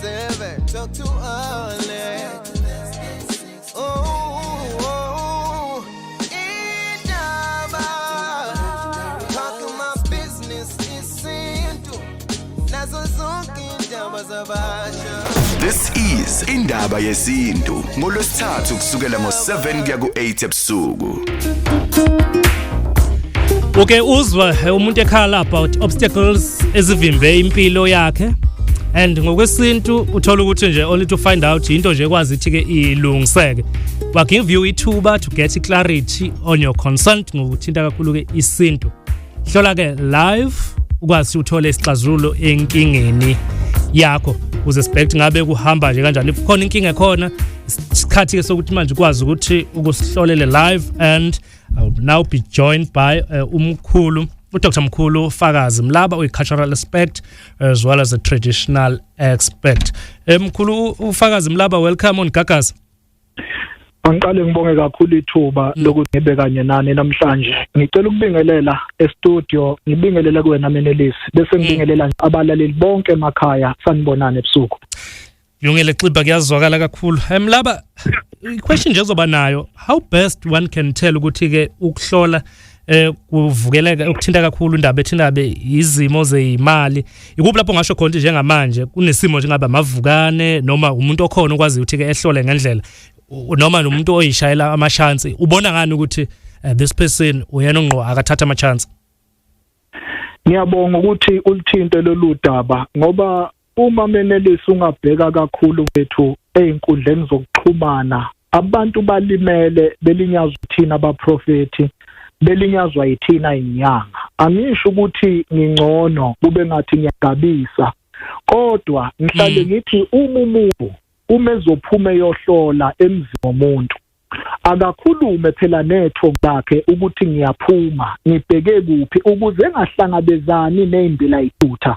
7, talk too early. Oh, indaba. Talking my business isintu. Nazo zonke indaba zabasha. This is Indaba Yesintu ngolwesithathu kusukela ngo7 kuya ku8 ebusuku. Okay, uzwa umuntu ekhala about obstacles ezivimbe impilo yakhe, and ngokwesintu uthola ukuthi nje only to find out into nje ekwazi ithi ke ilungiseke. We give you ithuba to get clarity on your concern ngokuthinta kakhulu ke isintu. Hlola ke live, ukwazi uthole isixazululo enkingeni yakho, uze sibheke ngabe kuhamba nje kanjani. If khona inkinga ekhona, isikhathi ke sokuthi manje ukwazi ukuthi ukusihlolele live, and I will now be joined by umkhulu uDr Mkhulu Fakazi Mlaba, uyi-cultural expert as well as a traditional expert. Mkhulu uFakazi Mlaba, welcome on Gagasi. Angiqale ngibonge kakhulu ithuba lokuthi ngibe kanye nani namhlanje. Ngicela ukubingelela e-studio, ngibingelela kuwena Menelisi, bese ngibingelela abalaleli bonke emakhaya. Sanibonana ebusuku. Yungele xibha, kuyazwakala kakhulu. Mlaba, i-question nje ezoba nayo, how best one can tell ukuthi ke ukuhlola kuvukeleka ukuthinta kakhulu indaba ethinta be izimo zeyimali? Ikuphi lapho ngasho khona ukuthi njengamanje kunesimo njengaba amavukane, noma umuntu okhona okwazi ukuthi ke ehlole ngendlela, noma nomuntu oyishayela amashansi, ubona ngani ukuthi this person uyena ongqo akathatha ama chance? Ngiyabonga ukuthi ulithinte lolu daba, ngoba uma Menelisi ungabheka kakhulu kwethu einkundleni zokuxhumana, abantu balimele, belinyazwa thina abaprofeti, belinyazwa yithina inyanga. Angisho ukuthi ngingcono, kube ngathi ngiyagabisa, kodwa ngihlale ngithi uma umuntu uma ezophuma eyohlola emzini womuntu, akakhulume phela nethongo lakhe ukuthi ngiyaphuma ngibheke kuphi, ukuze engahlangabezani nezimbila yithutha,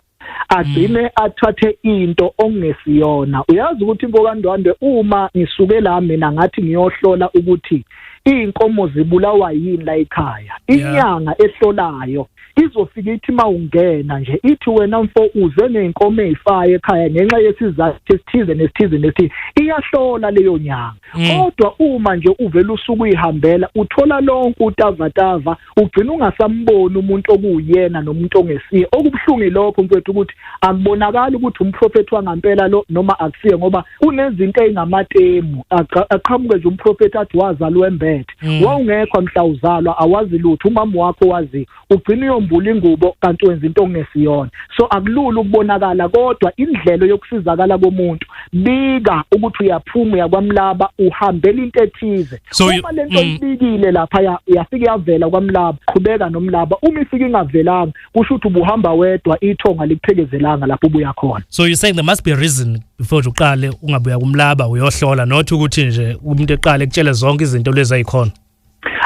agcine athathe into ongesiyona. Uyazi ukuthi mfokandwandwe, uma ngisuke la mina ngathi ngiyohlola ukuthi inkomo zibulawa yini la ekhaya, inyanga ehlolayo izofika ithi mawungena nje ithi, "Wena mfo, uze nezinkomo ezifayo ekhaya ngenxa yesizathu esithize nesithize nesithize." Iyahlola leyo nyanga. Kodwa uma nje uvela usuku uyihambela, uthola lonke utavatava, ugcina ungasamboni umuntu okuyena nomuntu ongesiye. Okubuhlungu lokho mfethu, ukuthi akubonakali ukuthi umprofeti wangampela lo noma akusiye, ngoba kunezinto ezingamatemu. Aqhamuke nje umprofeti athi wazalwa embethe. Wawungekho mhla uzalwa, awazi lutho, umama wakho wazi. Ugcina uyombula ingubo kanti wenza into okungesiyona. So akulula ukubonakala, kodwa indlela yokusizakala komuntu, bika ukuthi uyaphuma uyakwamlaba, uhambela into ethize. Uma lento ibikile lapha yafika yavela kwamlaba, qhubeka nomlaba. Uma ifika ingavelanga, kusho ukuthi ubuhamba wedwa, ithonga likuphekezelanga lapho ubuya khona. So you're saying there must be a reason before uqale ungabuya kumlaba uyohlola, not ukuthi nje umuntu eqale ekutshele zonke izinto lezi ayikhona.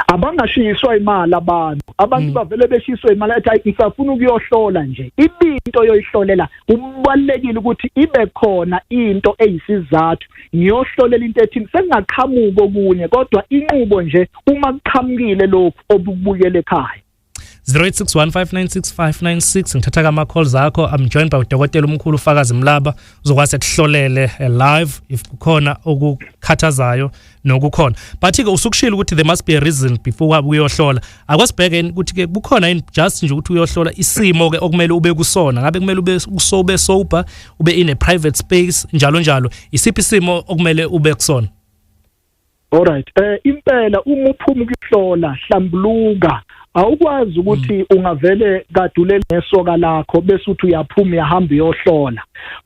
Abangashiswa imali abantu bavele beshiswe imali, ethi, "Hayi, ngisafuna ukuyohlola nje." Ibinto yoyihlolela, kubalekile ukuthi ibe khona into eyisizathu, ngiyohlolela into ethini, sengingaqhamuka okunye, kodwa inqubo nje uma kuqhamukile lokhu obukubuyela ekhaya. 0861596596, ngithatha kama calls akho. I'm joined by udokotela umkhulu Fakazi Mlaba, uzokwazi ekuhlolele live if kukhona okukhathazayo nokukhona. But ke usukushilo ukuthi there must be a reason before uyohlola. Akwasibheke ukuthi ke kukhona yini just nje ukuthi uyohlola, isimo ke okumele ube kusona, ngabe kumele ube usobe sober, ube in a private space, njalo njalo. Isiphi isimo okumele ube kusona? Alright, impela uma uphuma ukuhlola, hlambuluka. Awukwazi ukuthi ungavele kadulele nesoka lakho bese uthi uyaphuma uyahamba uyohlola,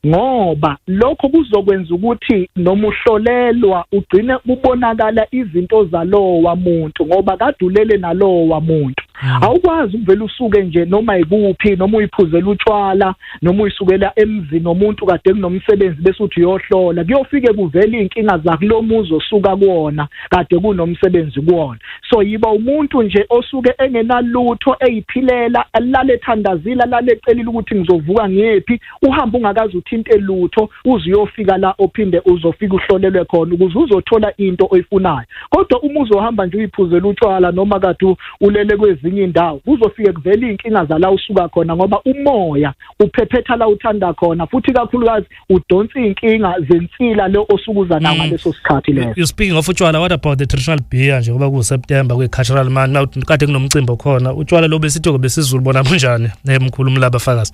ngoba lokho kuzokwenza ukuthi noma uhlolelwa ugcine kubonakala izinto zalowa muntu, ngoba kadulele nalowa muntu. Awukwazi ukuvela usuke nje noma ikuphi, noma uyiphuzela utshwala, noma uyisukela emzini nomuntu kade kunomsebenzi, bese uthi uyohlola. Kuyofike kuvela inkinga zakulo muzi osuka kuwona kade kunomsebenzi kuwona. So yiba umuntu nje osuke engenamsebenzi. engenalutho, eyiphilela, alale ethandazile, alale ecelile ukuthi ngizovuka ngephi. Uhamba ungakaze uthinte lutho uze uyofika la ophinde uzofika uhlolelwe khona ukuze uzothola into oyifunayo. Kodwa uma uzohamba nje uyiphuzela utshwala noma kade ulele kwezinye indawo, kuzofike kuvele inkinga zala usuka khona, ngoba umoya uphephetha la uthanda khona, futhi kakhulukazi udonsa inkinga zensila le osukuza nayo ngaleso sikhathi leso. You speaking of utshwala, what about the traditional beer nje, ngoba ku September kwi cultural month, now kade kunomcimbi okhona, utshwala lo besithi besizulu bona bunjani mkhulu Mlaba Fakazi?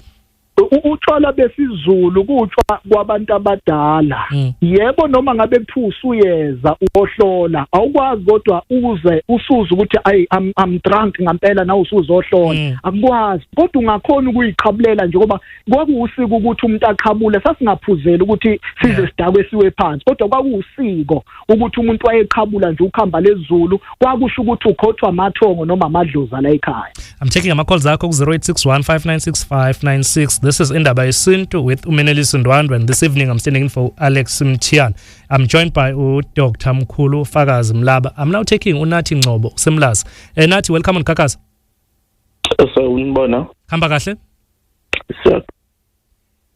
Utshwala besizulu kutshwa kwabantu abadala. Yebo, noma ngabe kuthiwa usuyeza uyohlola, awukwazi kodwa uze usuze ukuthi ay I'm drunk ngempela nawe usuzohlola, akukwazi. Kodwa ungakhona ukuyiqhabulela njengoba kwakuwusiko ukuthi umuntu aqhabule, sasingaphuzeli ukuthi size sidakwe siwe phansi, kodwa kwakuwusiko ukuthi umuntu wayeqhabula nje ukhamba lezulu, kwakusho ukuthi ukhothwa amathongo noma amadlozi la ekhaya. I'm taking ama calls akho ku 0861596596. This is Indaba Yesintu with uMenelisi Ndwandwe, and this evening I'm standing in for Alex Mthiyane. I'm joined by uDr Mkhulu Fakazi Mlaba. I'm now taking uNathi Ngcobo Semlazi. Nathi, welcome on Gagasi. Sawubona. Hamba kahle? Sir.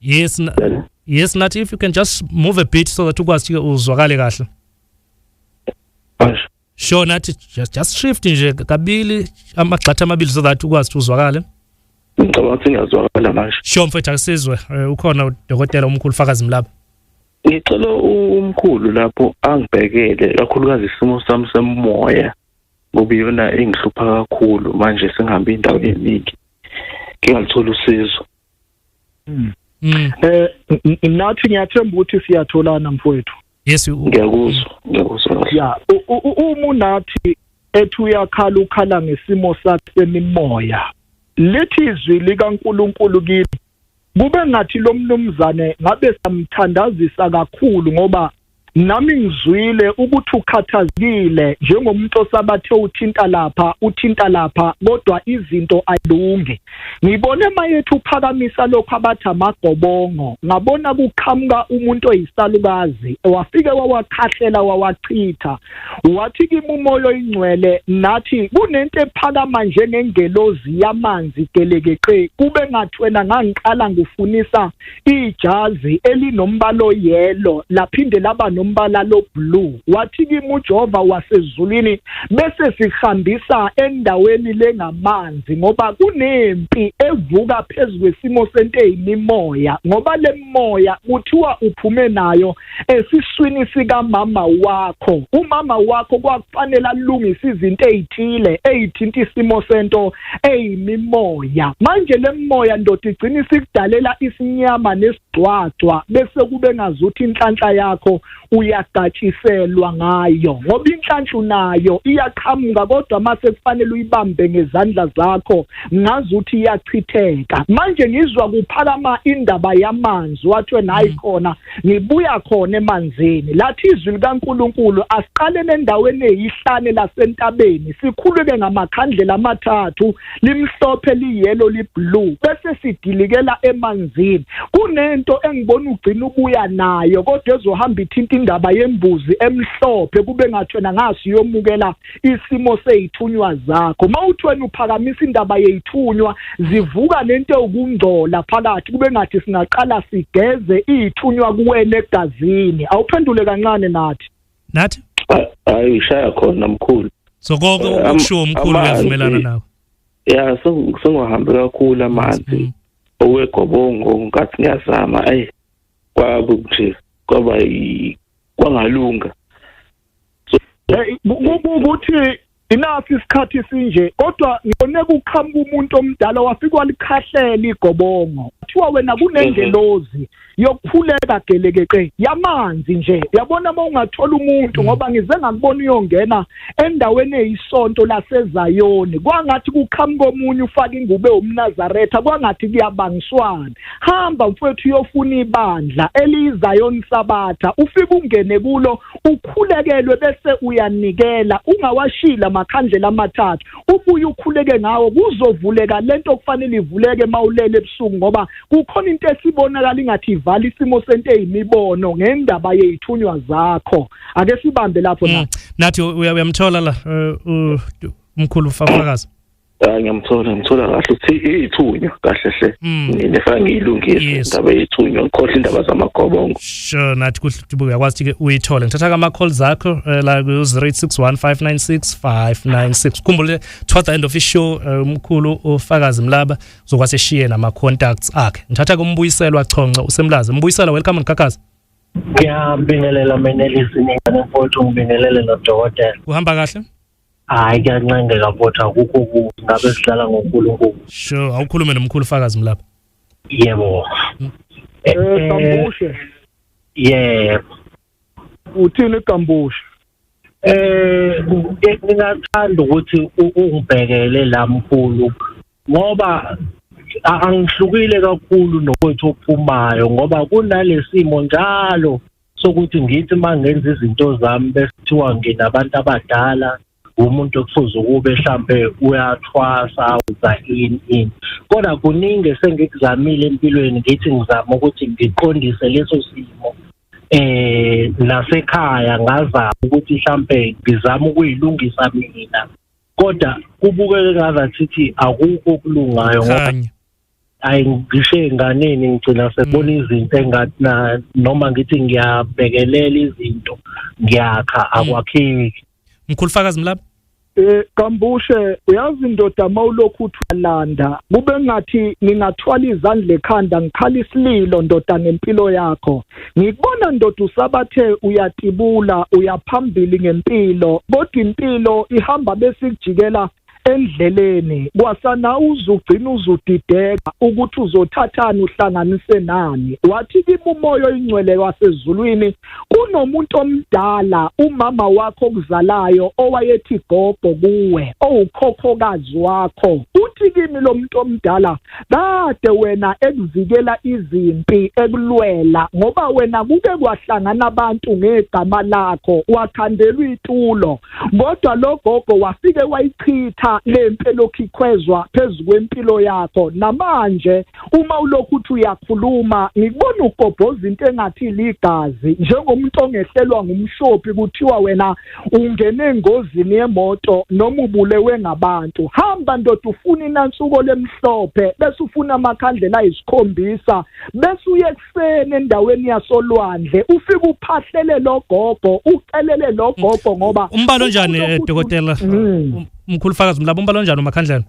Yes, yes Nathi, if you can just move a bit so that ukwazi uzwakale kahle. Sure Nathi, just shift nje kabili amagxatha amabili so that ukwazi uzwakale. Ngicabanga ukuthi ngiyazwakala manje. Sure mfethu, akusizwe. Ukhona udokotela omkhulu Fakazi Mlaba. Ngicela umkhulu lapho angibhekele kakhulukazi isimo sami semoya, ngoba iyona engihlupha kakhulu manje, sengihambe indawo eningi ngingalithola usizo. Nathi ngiyathemba ukuthi siyatholana mfowethu. Yes, ngiyakuzwa, ngiyakuzwa. Yeah, uma uNathi ethi uyakhala ukhala ngesimo sakhe semimoya, lithi izwi likaNkuluNkulu kimi kube ngathi lo mnumzane ngabe samthandazisa kakhulu, ngoba nami ngizwile ukuthi ukhathazekile njengomuntu osabathe uthinta lapha uthinta lapha, kodwa izinto ayilungi. Ngibone mayethu uphakamisa lokho abathi amagobongo, ngabona kuqhamuka umuntu oyisalukazi wafike wawakhahlela wawachitha, wathi kimi umoya oyingcwele nathi kunento ephakama njengengelozi yamanzi gelekeqe, kube ngathi wena ngangiqala ngufunisa ijazi elinombala oyelo laphinde laba nombala lo blue. Wathi kimi uJehova wasezulwini bese sihambisa endaweni lengamanzi, ngoba kunempi evuka phezulu kwesimo sento eyimimoya, ngoba lemoya kuthiwa uphume nayo esiswini sikamama wakho. Umama wakho kwakufanele alungise izinto ezithile ezithinta isimo sento eyimimoya. Manje lemoya ndoda igcina isikudalela isinyama nesigcwagcwa, bese kube ngazuthi inhlanhla yakho uyagatshiselwa ngayo, ngoba inhlanhla nayo iyaqhamuka, kodwa mase kufanele uyibambe ngezandla zakho ngazuthi iyachitheka. Manje ngizwa kuphakama indaba yamanzi, wathi wena hayi khona ngibuya khona emanzini. Lathi izwi likaNkuluNkulu asiqale endaweni eyihlane lasentabeni, sikhuluke ngamakhandlela amathathu, limhlophe, liyellow, liblue, bese sidilikela emanzini. Kunento engibona ugcina ubuya nayo, kodwa ezohamba ithinta indaba yembuzi emhlophe, kube ngathi wena ngasi uyomukela isimo seyithunywa zakho. Mawuthi wena uphakamisa indaba yeyithunywa, zivuka nento ukungcola phakathi, kube ngathi singaqala sigeze ithunywa kuwena egazini. Awuphendule kancane Nathi. Nathi? Hayi, ushaya khona mkhulu. So konke okushiwo umkhulu uyavumelana nawe? Ya, sengihambe kakhulu amanzi owegobongo, ngathi ngiyazama, ayi kwabe nje kwaba kwangalunga. Ukuthi inasi isikhathi sinje, kodwa ngibone kuqhamuka umuntu omdala wafika walikhahlela igobongo, kuthiwa wena kunengelozi yokukhuleka gelekeqe yamanzi nje. Yabona uma ungathola umuntu, ngoba ngize ngakubona uyongena endaweni eyisonto laseZayoni, kwangathi kuqhamuka omunye ufaka ingube umNazaretha, kwangathi kuyabangiswana. Hamba mfowethu uyofuna ibandla eliyiZayoni Sabatha, ufike ungene kulo ukhulekelwe, bese uyanikela, ungawashila amakhandlela amathathu, ubuye ukhuleke ngawo, kuzovuleka lento okufanele ivuleke mawulele ebusuku, ngoba kukhona into esibonakala ingathi ivala isimo sento eyimibono ngendaba yeyithunywa zakho. Ake sibambe lapho. Nathi, uyamthola la umkhulu Fakazi? Hayi, ngiyamthola, ngimthola kahle ukuthi iy'thunywa kahle hle. Nefake ngiyilungise indaba yey'thunywa, ngikhohle indaba zamagobongo. Sure, nathi kuhle ukuthi uyakwazi ukuthi-ke uyithole. Ngithatha ama-calls akho la ku-0861 596 596. Khumbule, towards the end of i-show, umkhulu uFakazi Mlaba uzokwazi eshiye nama-contacts akhe. Ngithatha kumbuyiselwa Chonco usemlazi. Mbuyiselwa, welcome Gagasi. Ngiyabingelela Menelisi ningane mfowethu, ngibingelele nodokotela. Kuhamba kahle? Hayi, kuyancengeka mfowethu, akukho kubi, ngabe sidlala ngoNkulunkulu. Sure, awukhulume nomkhulu Fakazi Mlaba. Yebo. Gambushe. Yebo. Uthini Gambushe? Ngingathanda ukuthi ungibhekele la mkhulu, ngoba angihlukile kakhulu nokwethu ophumayo, ngoba kunalesimo njalo sokuthi ngithi mangenza izinto zami bese kuthiwa nginabantu abadala, umuntu okufuze ukube mhlambe uyathwasa, uza ini ini, kodwa kuningi esengikuzamile empilweni, ngithi ngizama ukuthi ngiqondise leso simo. Nasekhaya ngazama ukuthi mhlambe ngizama ukuyilungisa mina, kodwa kubukeke ngazathi akukho okulungayo, ngoba Khanya. Ayi, ngisho ey'nganeni ngigcina sebona izinto engathi noma ngithi ngiyabhekelela izinto, ngiyakha, akwakheki. Mkhulu Fakazi Mlaba. Gambushe, uyazi indoda, mawulokhu uthwalanda kube ngathi ngingathwala izandla ekhanda, ngikhala isililo ndoda ngempilo yakho. Ngikubona ndoda usabathe uyatibula, uyaphambili ngempilo, kodwa impilo ihamba bese ikujikela endleleni, kwasana uzugcina uzudideka ukuthi uzothathani uhlanganise nani. Wathi kimi umoya oyingcwele wasezulwini, kunomuntu omdala, umama wakho okuzalayo, owayethi gogo kuwe, owukhokhokazi wakho. Uthi kimi lo muntu omdala kade wena ekuvikela izimpi, ekulwela, ngoba wena kuke kwahlangana abantu ngegama lakho, wakhandelwa itulo, kodwa lo gogo wafike wayichitha lempi elokhu ikhwezwa phezu kwempilo yakho. Namanje uma ulokhu uthi uyakhuluma, ngikubona ugobhoza into engathi ligazi, njengomuntu ongehlelwa ngumshophi, kuthiwa wena ungene engozini yemoto noma ubulewe ngabantu. Hamba ndoda, ufuna inansuko lemhlophe, bese ufuna amakhandlela ayisikhombisa, bese uye ekuseni endaweni yasolwandle, ufike uphahlele lo gogo, ucelele lo gogo, ngoba Umbalo onjani, dokotela? Umkhulu Fakazi Mlaba, umbalo onjani umakhandlela?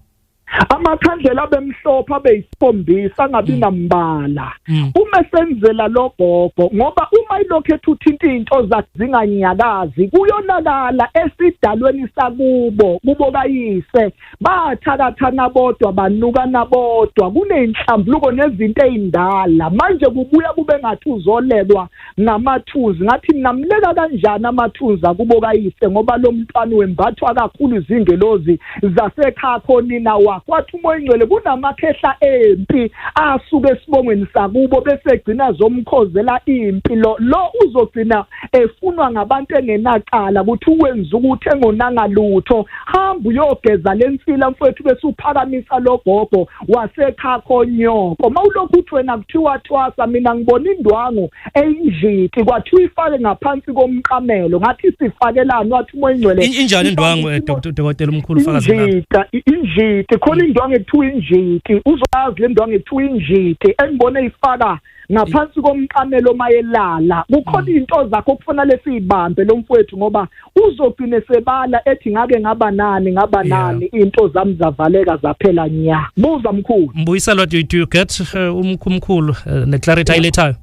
Amakhandlela abemhlophe, abe yisikhombisa, angabi nambala. Uma senzela lo gogo, ngoba uma ilokhu ethi uthinta into zakhe zinganyakazi, kuyonakala esidalweni sakubo, kubo kayise. Bathakathana bodwa, banukana bodwa, kuney'nhlambuluko nezinto ey'ndala. Manje kubuya kube ngathi uzolekwa ngamathunzi. Ngathi namleka kanjani amathunzi akubo kayise, ngoba lo mntwana wembathwa kakhulu izingelozi zasekhakho nina wakho. Wathi umoya ingcwele kunamakhehla empi asuke esibongweni sakubo, bese egcina zomkhozela impi. Lo uzogcina efunwa ngabantu engenacala, ukuthi uwenza ukuthi engonanga lutho. Hamba uyogeza lensila mfowethu, bese uphakamisa lo gogo wasekhakho nyoko. Mawulokhu uthi wena kuthiwa thwasa, mina ngibona indwangu eyinjiti, kwathiwa ifake ngaphansi komqamelo. Ngathi sifakelani? Wathi umoya ingcwele Injani indwangu, dokotela umkhulu Fakazi Mlaba? Injita, injiti, khona indwangu ekuthiwa injiti, uzoyazi le ndwangu ekuthiwa injiti engibone ifaka ngaphansi komqamelo mayelala. Kukhona izinto zakho okufanele siyibambe lo mfowethu, ngoba uzogcine sebala ethi ngake ngaba nani, ngaba nani, into zami zavaleka zaphela nya. Buza mkhulu. Mbuyiselwa, do you get umkhulu ne-clarity ayilethayo?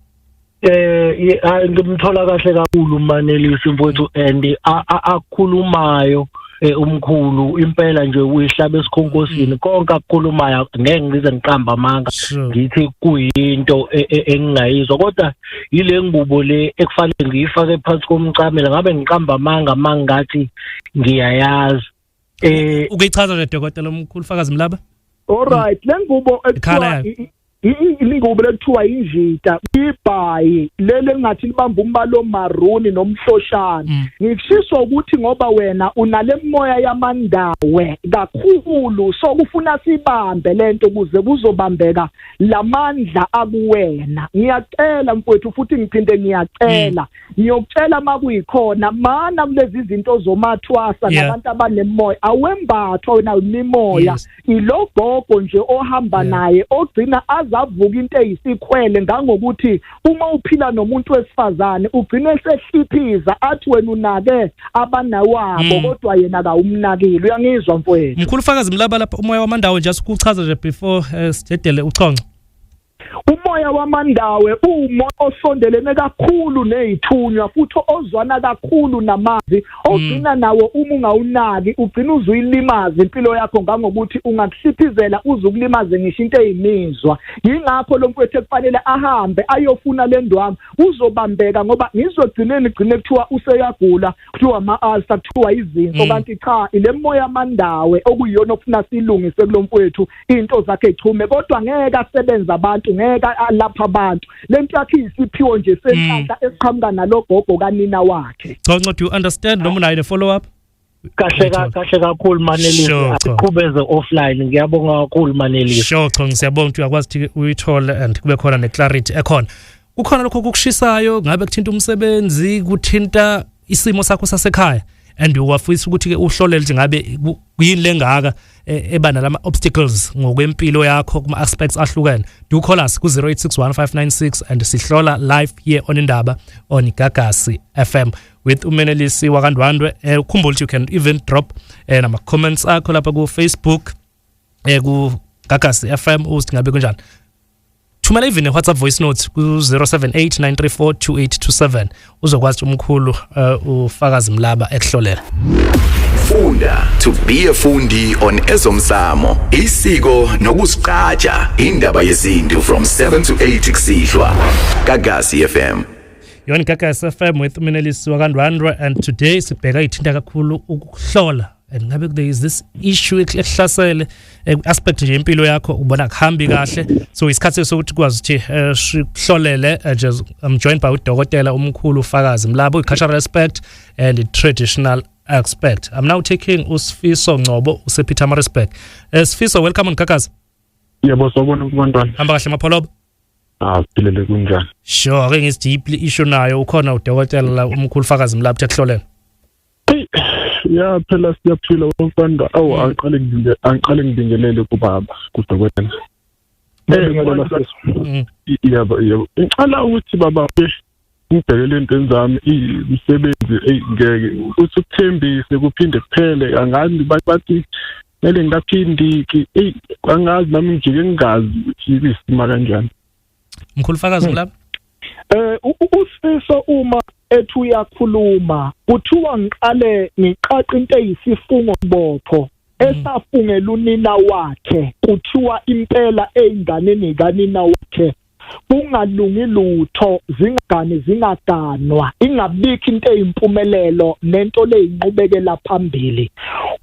Hayi, ngimthola kahle kakhulu uManelisi mfowethu, and akukhulumayo umkhulu impela nje uyihlaba esikhonkosini konke akukhulumayo. Ngeke ngize ngiqamba amanga ngithi kuyinto engingayizwa, kodwa yile ngubo le ekufanele ngiyifake phansi komcamelo, ngabe ngiqamba amanga mangathi ngiyayazi. Ukuyichaza nje, dokotela umkhulu Fakazi Mlaba. Alright, le ngubo Ikhala ekuthiwa yayo. Ingubo lekuthiwa injita, ibhayi lele engathi libamba umbalo maruni nomhloshana. Ngikushiswa ukuthi ngoba wena unale moya yamandawe kakhulu, so kufuna sibambe lento kuze kuzobambeka lamandla akuwena. Ngiyacela mfowethu, futhi ngiphinde ngiyacela, ngiyokutshela makuyikhona mana kulezi zinto zomathwasa nabantu abanemoya, awembathwa wena imimoya. Ilogogo nje ohamba naye ogcina azavuka into eyisikhwele, ngangokuthi uma uphila nomuntu wesifazane ugcine esehliphiza athi wena unake abanawabo, kodwa yena kawumnakile. Uyangizwa mfowethu? Mkhulu Fakazi Mlaba, lapha umoya wamandawo nje asikuchaza nje before sidedele uchonco. Umoya wamandawe umoya osondelene kakhulu nezithunywa, futhi ozwana kakhulu namanzi, ogcina nawo uma ungawunaki ugcina uzuyilimaza impilo yakho, ngangokuthi ungakuhliphizela uzukulimaze ngisho into eyimizwa. Yingakho lo mfowethu kufanele ahambe ayofuna le ndwangu, uzobambeka, ngoba ngizogcineni gcine kuthiwa useyagula, kuthiwa ama-ulcer, kuthiwa izinso, kanti cha, ile moya mandawe okuyiyona ofuna silungise kulo mfowethu, into zakhe ichume, kodwa ngeke asebenze abantu, ngeke alapha abantu. Lento yakhe isiphiwo nje senhlanhla esiqhamuka nalogogo kanina wakhe. Chonco, do you understand noma unayo follow up? Kahle kahle kakhulu Manelisi, asiqhubeze offline. Ngiyabonga kakhulu Manelisi. Sure Chonco, siyabonga ukuthi uyakwazi ukuthi uyithole and kube khona neclarity ekhona. Kukhona lokho kukushisayo, ngabe kuthinta umsebenzi, kuthinta isimo sakho sasekhaya, and uwafisa ukuthi ke uhlolele nje ngabe kuyini lengaka eba nalama obstacles ngokwempilo yakho kuma aspects ahlukene. Do call us ku 0861596 and sihlola live here on Indaba on Gagasi FM with uMenelisi wakaNdwandwe. Ukhumbule you can even drop nama comments akho lapha ku Facebook ku Gagasi FM uthi ngabe kunjani. Thumela even WhatsApp voice notes ku 0789342827 uzokwazi umkhulu uFakazi Mlaba ekuhlolela. Funda to be a fundi on ezomsamo, isiko nokusiqaja, indaba yesintu from 7 to 8 kusihlwa. Gagasi FM. Yona Gagasi FM with uMenelisi wakaNdwandwe, and today sibheka ithinta kakhulu ukuhlola and ngabe there is this issue ekuhlasele aspect nje impilo yakho ubona kuhambi kahle, so isikhathi sokuthi kwazi ukuthi sihlolele. I'm joined by udokotela umkhulu Fakazi Mlaba, cultural expert and traditional expert. I'm now taking uSifiso Ngcobo usePietermaritzburg. Sifiso, welcome on Gagasi. Yebo, sawubona kubantwana. Hamba kahle Mapholoba? Siphilele, kunjani? Sure, ke ngisi deeply issue nayo ukhona udokotela umkhulu Fakazi Mlaba ekuhlolela. Ya phela siyaphila mfana. Awu, angiqale ngibingelele kubaba kudokotela. Yebo yebo. Ngicela ukuthi baba ngibhekele into zami imisebenzi ngeke uthi ukuthembise kuphinde kuphele, angazi bathi kumele ngiphindiki, angazi nami ngijike ngingazi ukuthi isima kanjani. Mkhulu Fakazi Mlaba. Usifiso uma ethi uyakhuluma kuthiwa ngiqale ngiqaqe into eyisifungo bopho esafungela unina wakhe, kuthiwa impela einganeni kanina wakhe kungalungi lutho, zingane zingaganwa, ingabikho into eyimpumelelo nento leyinqubekela phambili.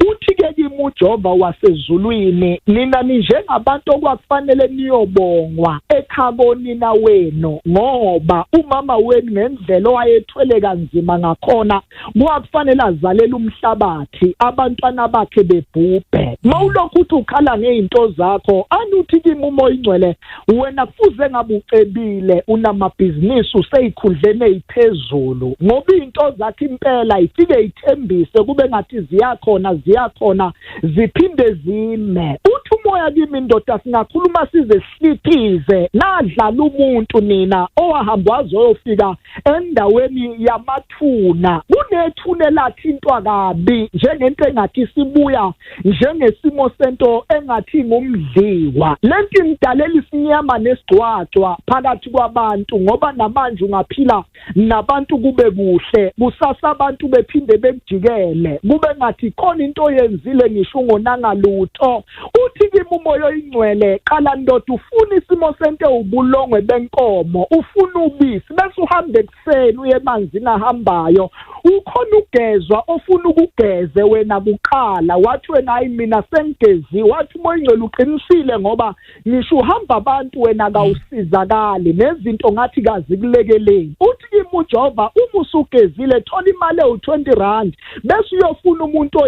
Uthi ke kimi uJehova wasezulwini, nina ninjengabantu okwakufanele niyobongwa ekhabo nina wenu, ngoba umama wenu ngendlela owayethwele kanzima ngakhona kwakufanele azalele umhlabathi abantwana bakhe bebhubhe. Mawulokhu uthi ukhala ngezinto zakho, anuthi kimi uMoya Ingcwele, wena kufuze ngabe ucebile, unamabhizinisi, useyikhundleni eziphezulu, ngoba into zakhe impela ifike ithembise kube ngathi ziyakhona ziyakhona ziphinde zime. Uthi umoya kimi, indoda, singakhuluma size sihliphize, nadlala umuntu nina owahamba wazoyofika endaweni yamathuna, kunethuna lathintwa kabi njengento engathi sibuya njengesimo sento engathi ngumdliwa. Lento imdalela isinyama nesigcwaco. wedwa phakathi kwabantu, ngoba namanje ungaphila nabantu kube kuhle, kusasa abantu bephinde bekujikele, kube ngathi khona into oyenzile ngisho ungonanga lutho. Uthi kimi uMoya oyiNgcwele, qala ndoda, ufuna isimo sento ubulongwe benkomo, ufuna ubisi, bese uhambe ekuseni uye emanzini ahambayo, ukhona ugezwa ofuna ukugeze wena kuqala. Wathi wena hayi mina sengigezi. Wathi uMoya oyiNgcwele uqinisile, ngoba ngisho uhamba abantu wena kawusizakali, nezinto ngathi kazikulekeleli. Uthi kimi uJehova, uma usugezile thola imali ewu-20 rand bese uyofuna umuntu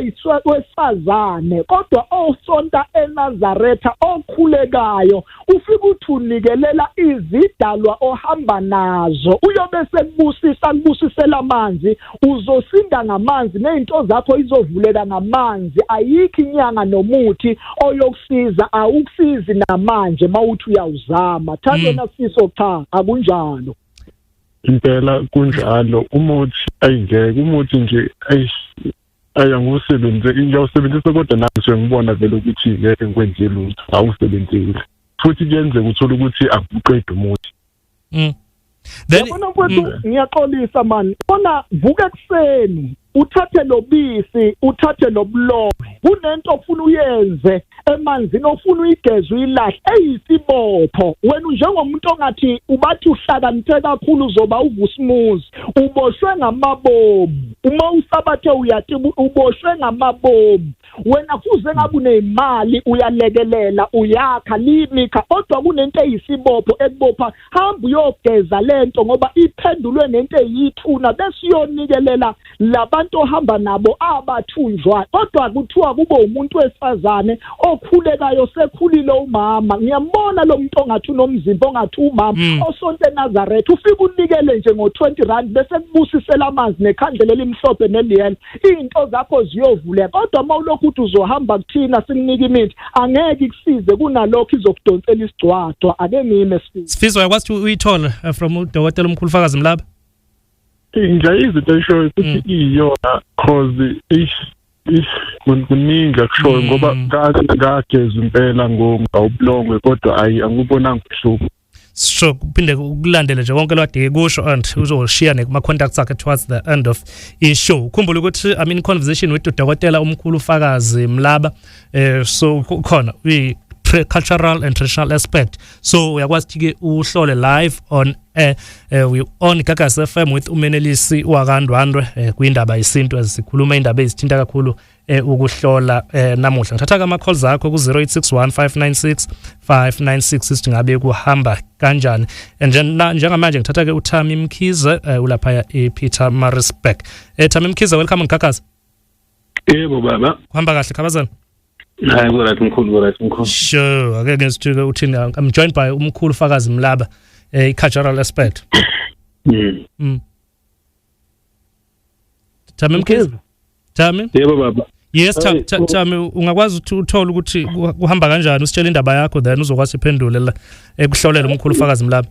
wesifazane kodwa osonta eNazaretha okhulekayo, ufike uthi unikelela izidalwa ohamba nazo, uyobe sekubusisa kubusisela amanzi, uzosinda ngamanzi nezinto zakho izovuleka ngamanzi. Ayikho inyanga nomuthi oyokusiza, awukusizi namanje mawuthi uyawuzama. Thanda Sifiso, cha akunjalo. Impela kunjalo. Umuthi ayingeke, umuthi nje ayangusebenze, ngiyawusebenzisa kodwa nami ngibona vele ukuthi ngeke ngikwenze lutho, awusebenzile. Futhi kuyenzeka uthola ukuthi akuqedi umuthi. Then yabona mfowethu, ngiyaxolisa man, bona vuka ekuseni uthathe lobisi, uthathe lobulongwe, kunento ofuna uyenze emanzini ofuna uyigeze uyilahle eyisibopho. Wena njengomuntu ongathi ubathi uhlakaniphe kakhulu uzoba uVusimuzi, uboshwe ngamabomu. Uma usabathe uyathi uboshwe ngamabomu. Wena kuze ngabe unemali uyalekelela uyakha limikha, kodwa kunento eyisibopho ekubopha. Hamba uyogeza lento ngoba iphendulwe nento eyithuna, bese uyonikelela labantu ohamba nabo abathunjwa. Kodwa kuthiwa kube umuntu wesifazane okhulekayo, sekhulile umama. Ngiyambona lo muntu ongathi unomzimba ongathi umama osonto eNazaretha, ufike unikele nje ngo-20 rand bese kubusisela amanzi nekhandlela elimhlophe neliyelo, izinto zakho ziyovuleka. Kodwa uma ulokhu uthi uzohamba kuthina sikunike imithi, angeke ikusize, kunalokho izokudonsela isigcwadwa. Ake ngime Sifiso. Sifiso, uyakwazi ukuthi uyithole from udokotela omkhulu Fakazi Mlaba? Ngiyayizwa into ayishoyo futhi iyona, cause kuningi akushoyo, ngoba ngageza impela ngawubulongwe kodwa ayi angubonanga ubuhlungu. So kuphinde ukulandele nje konke lwade kusho, and uzoshiya kuma contacts akhe towards the end of i-show. Khumbula ukuthi I'm in conversation with udokotela omkhulu Fakazi Mlaba, so khona we cultural and traditional aspect, so uyakwazi ukuthi ke uhlole live on we on Gagasi FM with uMenelisi wakaNdwandwe kwindaba yesintu, esikhuluma indaba ezithinta kakhulu ukuhlola namuhla. Ngithatha ama calls akho ku 0861 596 596 sithi ngabe kuhamba kanjani. And njengamanje ngithatha ke uThami Mkhize, ulapha ePietermaritzburg. Thami Mkhize, welcome on Gagasi. Yebo baba. Kuhamba kahle khabazana? Hayi ku-right mkhulu, ku-right mkhulu. Sure, ake ngesithuke uthini. I'm joined by umkhulu Fakazi Mlaba, i-cultural expert. Thami Mkhize. Thami? Yebo baba. Yes, Thami, ungakwazi ukuthi uthole ukuthi kuhamba kanjani, usitshele indaba yakho, then uzokwazi iphendule la ekuhlolela umkhulu Fakazi Mlaba.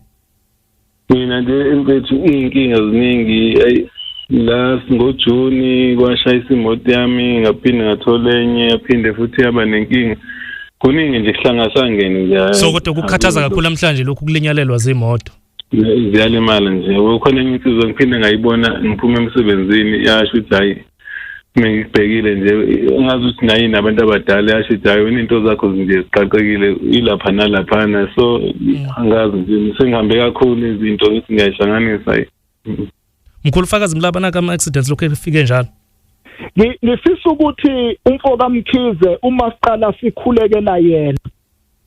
Mina nje mfethu iy'nkinga ziningi. Ayi la ngoJuni kwashayisa imoto yami, ngaphinde ngathola enye, yaphinde futhi yaba nenkinga. Kuningi nje kuhlangasangene nje. So kodwa kukhathaza kakhulu namhlanje lokhu kulinyalelwa zimoto. Ziyalimala nje. Kukhona enye insizwa ngiphinde ngayibona ngiphuma emsebenzini, yasho ukuthi hayi mina ngikubhekile nje ngazi ukuthi naye nabantu abadala, yasho ukuthi hayi wena into zakho nje ziqaqekile ilapha nalaphana, so angazi nje sengihambe kakhulu izinto ngithi ngiyayihlanganisa. Mkhulu Fakazi Mlaba, naka ama accidents lokho efike njalo. Ngifisa ukuthi umfo kaMkhize uma siqala sikhulekela yena,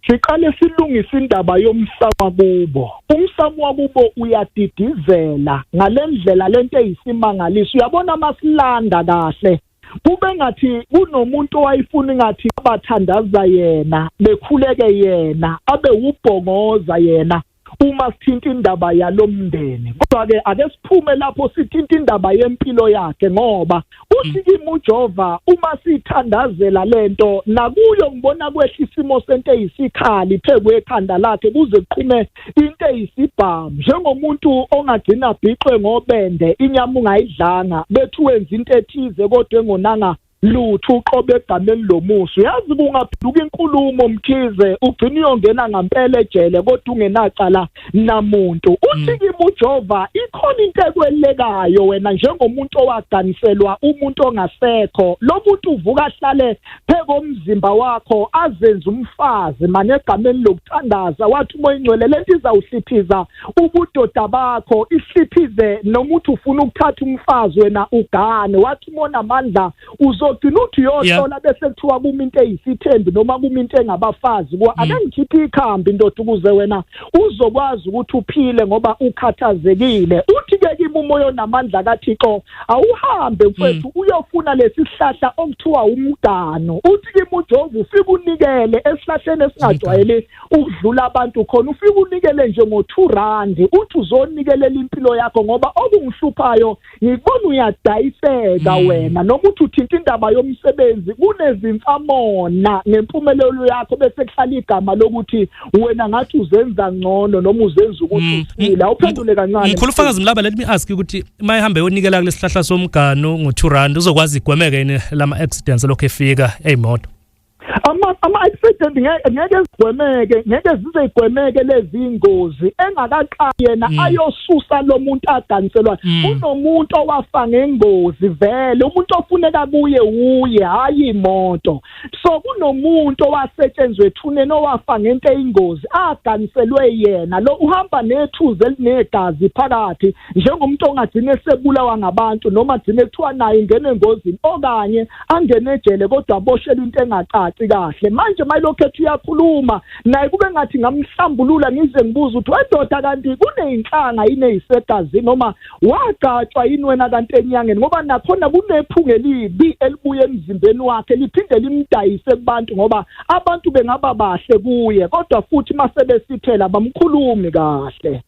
siqale silungise indaba yomsamo wakubo. Umsamo wakubo uyadidizela ngalendlela lento eyisimangaliso. Uyabona masilanda kahle, kube ngathi kunomuntu owayefuna ngathi abathandaza yena, bekhuleke yena, abe ubhongoza yena uma sithinta indaba yalomndeni. Kodwa ke ake siphume lapho sithinta indaba yempilo yakhe, ngoba uthi kimi uJehova uma sithandazela lento nakuyo ngibona kwehla isimo sento eyisikhali phekwekhanda lakhe kuze kuqhume into eyisibhamu, njengomuntu ongagcina bhixwe ngobende inyama ungayidlanga, bethu wenza into ethize kodwa engonanga lutho uqobe egameni lomusa. Uyazi kungaphenduka inkulumo Mkhize, ugcina uyongena ngampela ejele kodwa ungenacala namuntu. Uthi kimi uJehova, ikhona into ekwelekayo wena njengomuntu owaganiselwa umuntu ongasekho. Lo muntu uvuka ahlale phekomzimba wakho azenze umfazi mane egameni lokuthandaza. Wathi uMoya Ingcwele, lento izawuhliphiza ubudoda bakho, ihliphize noma uthi ufuna ukuthatha umfazi wena ugane. Wathi umona amandla uzogcina uthi uyohlola bese kuthiwa kuma into eyisithembu noma kuma into engabafazi. Ake ngikhiphe ikhambi ndoda ukuze wena uzokwazi ukuthi uphile ngoba ukhathazekile. Uthi ke kimi uMoya onamandla kaThixo, awuhambe mfethu uyofuna lesi sihlahla okuthiwa umgano. Uthi kimi uJehova, ufike unikele esihlahleni esingajwayele ukudlula abantu khona, ufike unikele nje ngo2 rand. Uthi uzonikelela impilo yakho ngoba okungihluphayo ngibona uyadayiseka wena, noma uthi uthinta indaba yomsebenzi kunezimfamona ngempumelelo yakho, bese kuhlala igama lokuthi wena ngathi uzenza ngcono noma uzenza ukuthi usile. Awuphendule kancane Mkhulu Fakazi Mlaba. Let me ask ukuthi mayihambe yonikela kulesihlahla somgano ngo2 rand, uzokwazi igwemeke yini lama accidents lokho efika eyimoto? Ama accident ngeke zigwemeke, ngeke zize igwemeke lezi ingozi engakaqali yena ayosusa lo muntu aganiselwa. Kunomuntu owafa ngengozi vele, umuntu ofuneka kuye uye, hayi imoto. So kunomuntu owasetshenzwe ethuneni owafa ngento eyingozi aganiselwe yena. Lo uhamba nethuze elinegazi phakathi njengomuntu ongagcine sebulawa ngabantu noma agcine kuthiwa naye ingene engozini okanye angene ejele kodwa aboshelwe into engacaci kahle. Manje mayilokhu ethi uyakhuluma naye kube ngathi ngamhlambulula, ngize ngibuza ukuthi wedoda kanti kuneyinhlanga yini eyisegazini noma wagcatshwa yini wena kanti enyangeni, ngoba nakhona kunephunga elibi elibuye emzimbeni wakhe liphinde limdayise kubantu, ngoba abantu bengaba bahle kuye kodwa futhi masebesithela bamkhulumi kahle.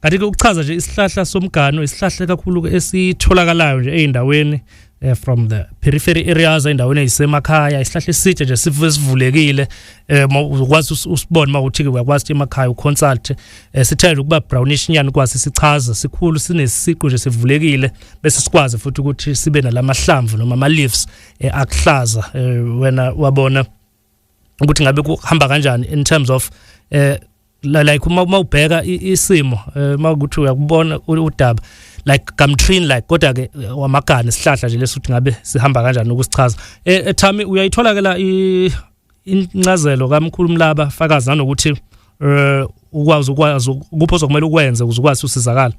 Kanti ke ukuchaza nje isihlahla somgano, isihlahla kakhulu esitholakalayo nje ey'ndaweni from the periphery areas, ey'ndaweni ey'semakhaya. Isihlahla eside nje sivulekile, uzokwazi usibone uma uthi-ke uyakwazi ukuthi emakhaya uconsult. Sithanda ukuba brownish nyana, ukwazi sichaza sikhulu, sinesiqu nje, sivulekile, bese sikwazi futhi ukuthi sibe nalamahlamvu noma ama-leaves akuhlaza. Wena wabona ukuthi ngabe kuhamba kanjani in terms of like uma ubheka isimo, uma ukuthi uyakubona udaba like gumtree like, kodwa ke wamagana, isihlahla nje lesuthi ngabe sihamba kanjani ukusichaza. Thami, uyayithola ke la incazelo kaMkhulu Mlaba Fakazi, nanokuthi ukwazi kupho ozokumele ukwenze ukuze ukwazi usizakala?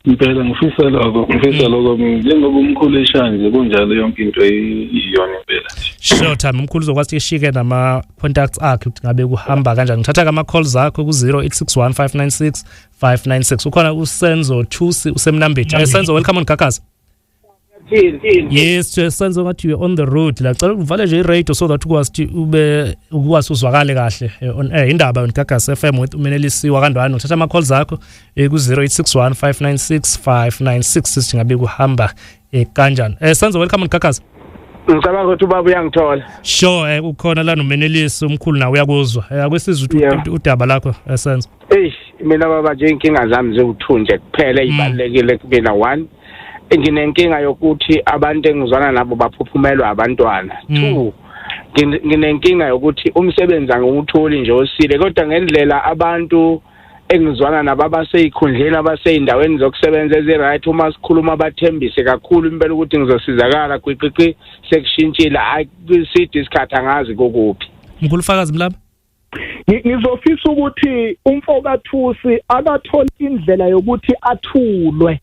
Impela ngifisa lokho njengoba umkhulu eshaya nje, kunjalo, yonke into iyona impela nje. Sure Thami, umkhulu uzokwazi ishike nama contacts akhe ukuthi ngabe kuhamba kanjani. Ngithatha ama calls akho ku 0861 596 596. Ukhona uSenzo Thusi useMnambithi. Senzo, welcome on Gagasi. Yes, Senzo, ngathi you're on the road la. Cela uvale nje i-radio so that ukwazi ukuthi ube ukwazi uzwakale kahle on air. Indaba on Gagasi FM with uMenelisi wakaNdwandwe. Uthatha ama calls akho ku 0861 596 596, sithi ngabe kuhamba kanjani. Senzo, welcome on Gagasi. Ngicabanga ukuthi ubaba uyangithola. Sure, ukhona la noMenelisi, umkhulu nawe uyakuzwa. Akwesizwe ukuthi udaba lakho, Senzo. Eish, mina baba nje inkinga zami ziwu-two nje kuphela ezibalulekile kumina. One, nginenkinga yokuthi abantu engizwana nabo baphuphumelwa abantwana. Two, nginenkinga yokuthi umsebenzi angiwutholi nje osile, kodwa ngendlela abantu engizwana nabo abaseyikhundleni, abaseyindaweni zokusebenza ezi-right, uma sikhuluma bathembise kakhulu impela ukuthi ngizosizakala, gwiqiqi sekushintshile. Hhayi, side isikhathi, angazi kokuphi. Mkhulu Fakazi Mlaba. Ngizofisa ukuthi umfokathusi akathole indlela yokuthi athulwe.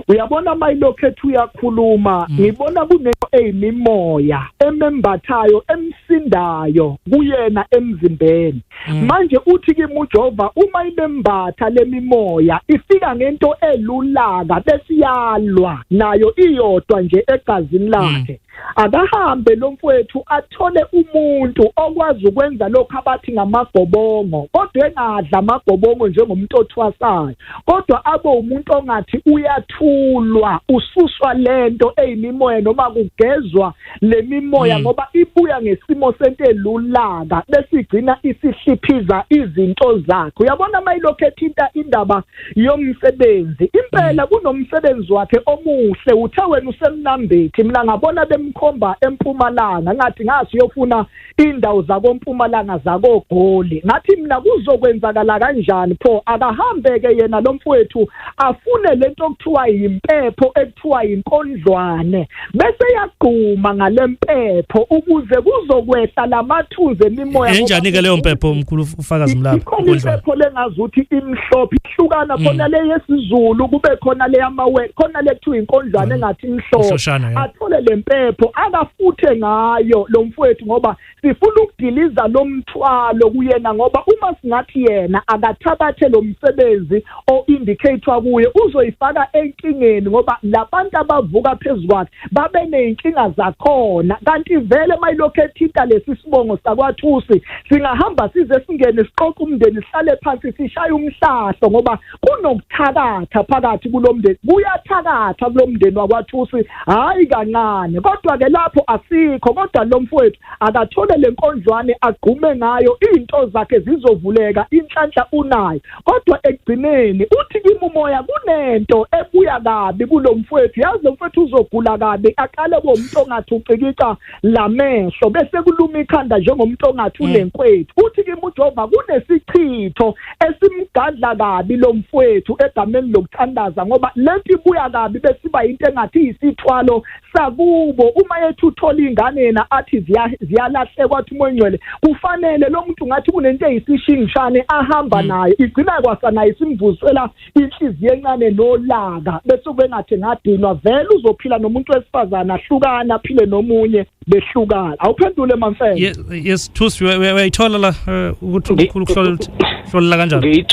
Uyabona, mayilokhu ethi uyakhuluma, ngibona kunento eyimimoya emembathayo, emsindayo kuyena emzimbeni. Manje uthi kimi uJehova, uma ibembatha lemimoya ifika ngento elulaka bese iyalwa nayo iyodwa nje egazini lakhe. Akahambe lo mfowethu athole umuntu okwazi ukwenza lokho abathi ngamagobongo, kodwa engadla amagobongo njengomuntu othwasayo, kodwa abe umuntu ongathi uyathulwa, ususwa lento eyimimoya noma kugezwa lemimoya. lemimoya ngoba ibuya ngesimo sento elulaka bese igcina isihliphiza izinto zakhe. Uyabona mayilokho ethinta indaba yomsebenzi, impela kunomsebenzi wakhe omuhle. Uthe wena usemnambithi, mina ngabona bemkhomba empumalanga, ngathi ngasi uyofuna indawo zakompumalanga zakogoli. Ngathi mina kuzokwenzakala kanjani pho? Akahambe ke yena lo mfowethu afune lento okuthiwa yimpepho, ekuthiwa yinkondlwane, bese yagquma ngalempepho ukuze kuzokwehla lamathunzi emimoya. Enjani ke leyo mpepho, mkhulu ufakazi Mlaba? Ikhona impepho lengazuthi imhlophe, ihlukana khona le yesiZulu, kube khona le yamawe, khona le kuthiwa inkondlwane engathi imhlophe. Imhloshana, ya. Athole lempepho akafuthe ngayo lo mfowethu, ngoba sifuna ukudiliza lo mthwalo kuyena, ngoba uma singathi yena akathabathe lo msebenzi o-indicate-wa kuye, uzoyifaka enkingeni, ngoba labantu abavuka phezu kwakhe babe ney'nkinga zakhona. Kanti vele mayilokhu ethinta lesi sibongo sakwaThusi, singahamba size singene siqoqe umndeni, sihlale phansi sishaye umhlahlo, ngoba kunokuthakatha phakathi kulo mndeni, kuyathakatha kulo mndeni wakwaThusi, hhayi kancane. Kodwa-ke lapho asikho, kodwa lo mfowethu akathole le nkondlwane agqume ngayo, iy'nto zakhe zizovuleka, inhlanhla unayo. Kodwa ekugcineni uthi kimi umoya kunento ebuya kabi kulo mfowethu, yazi lo mfowethu uzogula kabi, aqale kuwumuntu ongathi ucikica lamehlo, bese kuluma ikhanda njengomuntu ongathi unenkwethu. Uthi kimi uJehova kunesichitho esimgadla kabi lo mfowethu egameni lokuthandaza, ngoba lento ibuya kabi besiba into engathi isithwalo sakubo. Uma yethu uthola ingane yena athi ziyalahlekwa, athi umoya ongcwele kufanele lo muntu ngathi kunento eyisishingishane ahamba nayo, igcina kwasanayo isimvusela inhliziyo encane nolaka, bese kube ngathi ngadinwa. Vele uzophila nomuntu wesifazane ahlukana, aphile nomunye behlukana. Awuphendule mamfene. Yes, Thusi, uyayithola la ukuthi umkhulu kuhlola hlola kanjani?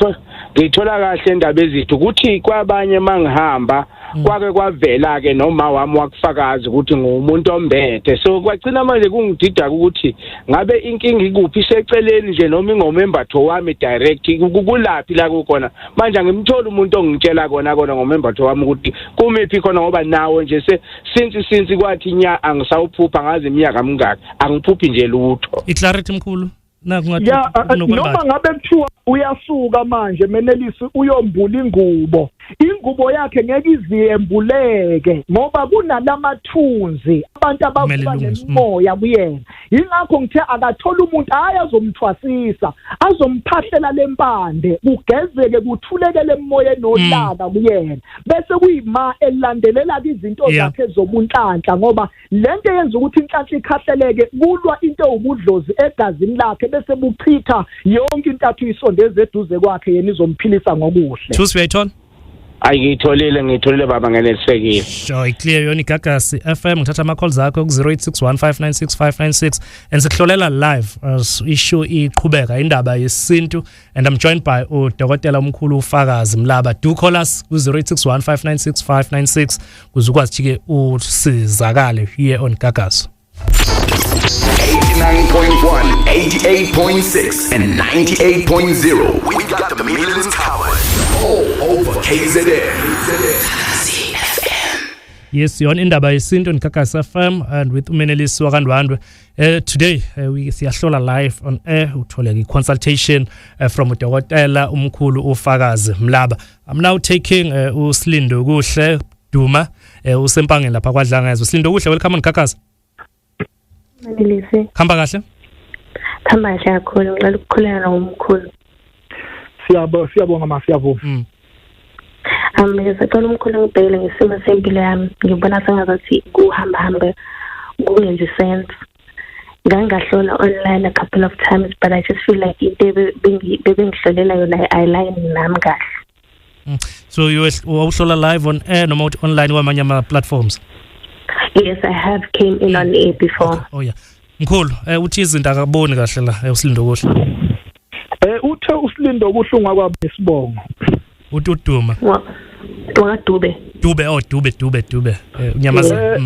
Ngiyithola kahle indaba ezithu ukuthi kwabanye mangihamba kwake kwavela ke noma wami wakufakaza ukuthi ngumuntu ombethe, so kwagcina manje kungidida ukuthi ngabe inkinga ikuphi, iseceleni nje noma ingomembatho wami direct, kulaphi la kukhona manje. Angimtholi umuntu ongitshela kona kona ngomembatho wami ukuthi kumiphi khona, ngoba nawo nje since kwathi nya angisawuphupha, ngazi iminyaka mingaki angiphuphi nje lutho. I-clarity mkhulu nakungathi Ya, noma ngabe kuthiwa uyasuka manje Menelisi uyombula ingubo, ingubo yakhe ngeke iziyembuleke, ngoba kunalamathunzi abantu Kumele abavuka ilungiswe. nemimoya kuyena. Yingakho ngithe akathola umuntu hayi azomthwasisa, azomphahlela lempande, kugezeke kuthuleke lemoya enolaka kuyena, bese kuyima elandelela izinto zakhe zobunhlanhla, ngoba lento yenza ukuthi inhlanhla ikhahleleke kulwa into ewubudlozi egazini lakhe, bese buchitha yonke into athi uyisondeze eduze kwakhe, yena izomphilisa ngokuhle. Thusi, uyayithola? Ayi, ngiyitholile baba, ngenelisekile. Sure, clear yona. Igagasi FM, ngithatha ama-calls akho ku-0861596596 and sikuhlolela live as issue iqhubeka, indaba yesintu, and I'm joined by udokotela omkhulu ufakazi Mlaba. Do call us ku-0861596596 ukuze ukwazi ukuthi-ke usizakale here on Gagasi. 89.1, 88.6 and 98.0. We got the millions covered. All over KZN. Yes, yona indaba yesintu on Gagasi FM and with uMenelisi wakaNdwandwe. Today we siyahlola live on air, uthole i-consultation from udokotela umkhulu ufakazi Mlaba. I'm now taking uSilindo Kuhle Duma, usempangeni lapha kwaDlangezwa. Silindo Kuhle, welcome on Gagasi. Manelisi. Khamba kahle? Khamba kahle kakhulu. Ngicela ukukhuleka nomkhulu. Siyabonga ma, siyavuma. Ngisacela umkhulu ngibhekele ngesimo sempilo yami. Ngibona sengathi kuhamba hambe kungenzi sense. Ngangahlola online a couple of times, but I just feel like into bebengihlolela yona ayiline nami kahle. So you wawuhlola live on air noma uthi online kwamanye ama platforms? Yes, I have came in on air before. Okay. Oh yeah. Mkhulu, uthi izinto akaboni kahle la uSilindo Kuhle. Uthe uSilindo Kuhle ungakwaba isibongo. Uthi uduma. Dube. Dube, oh Dube Dube Dube. Unyamaza.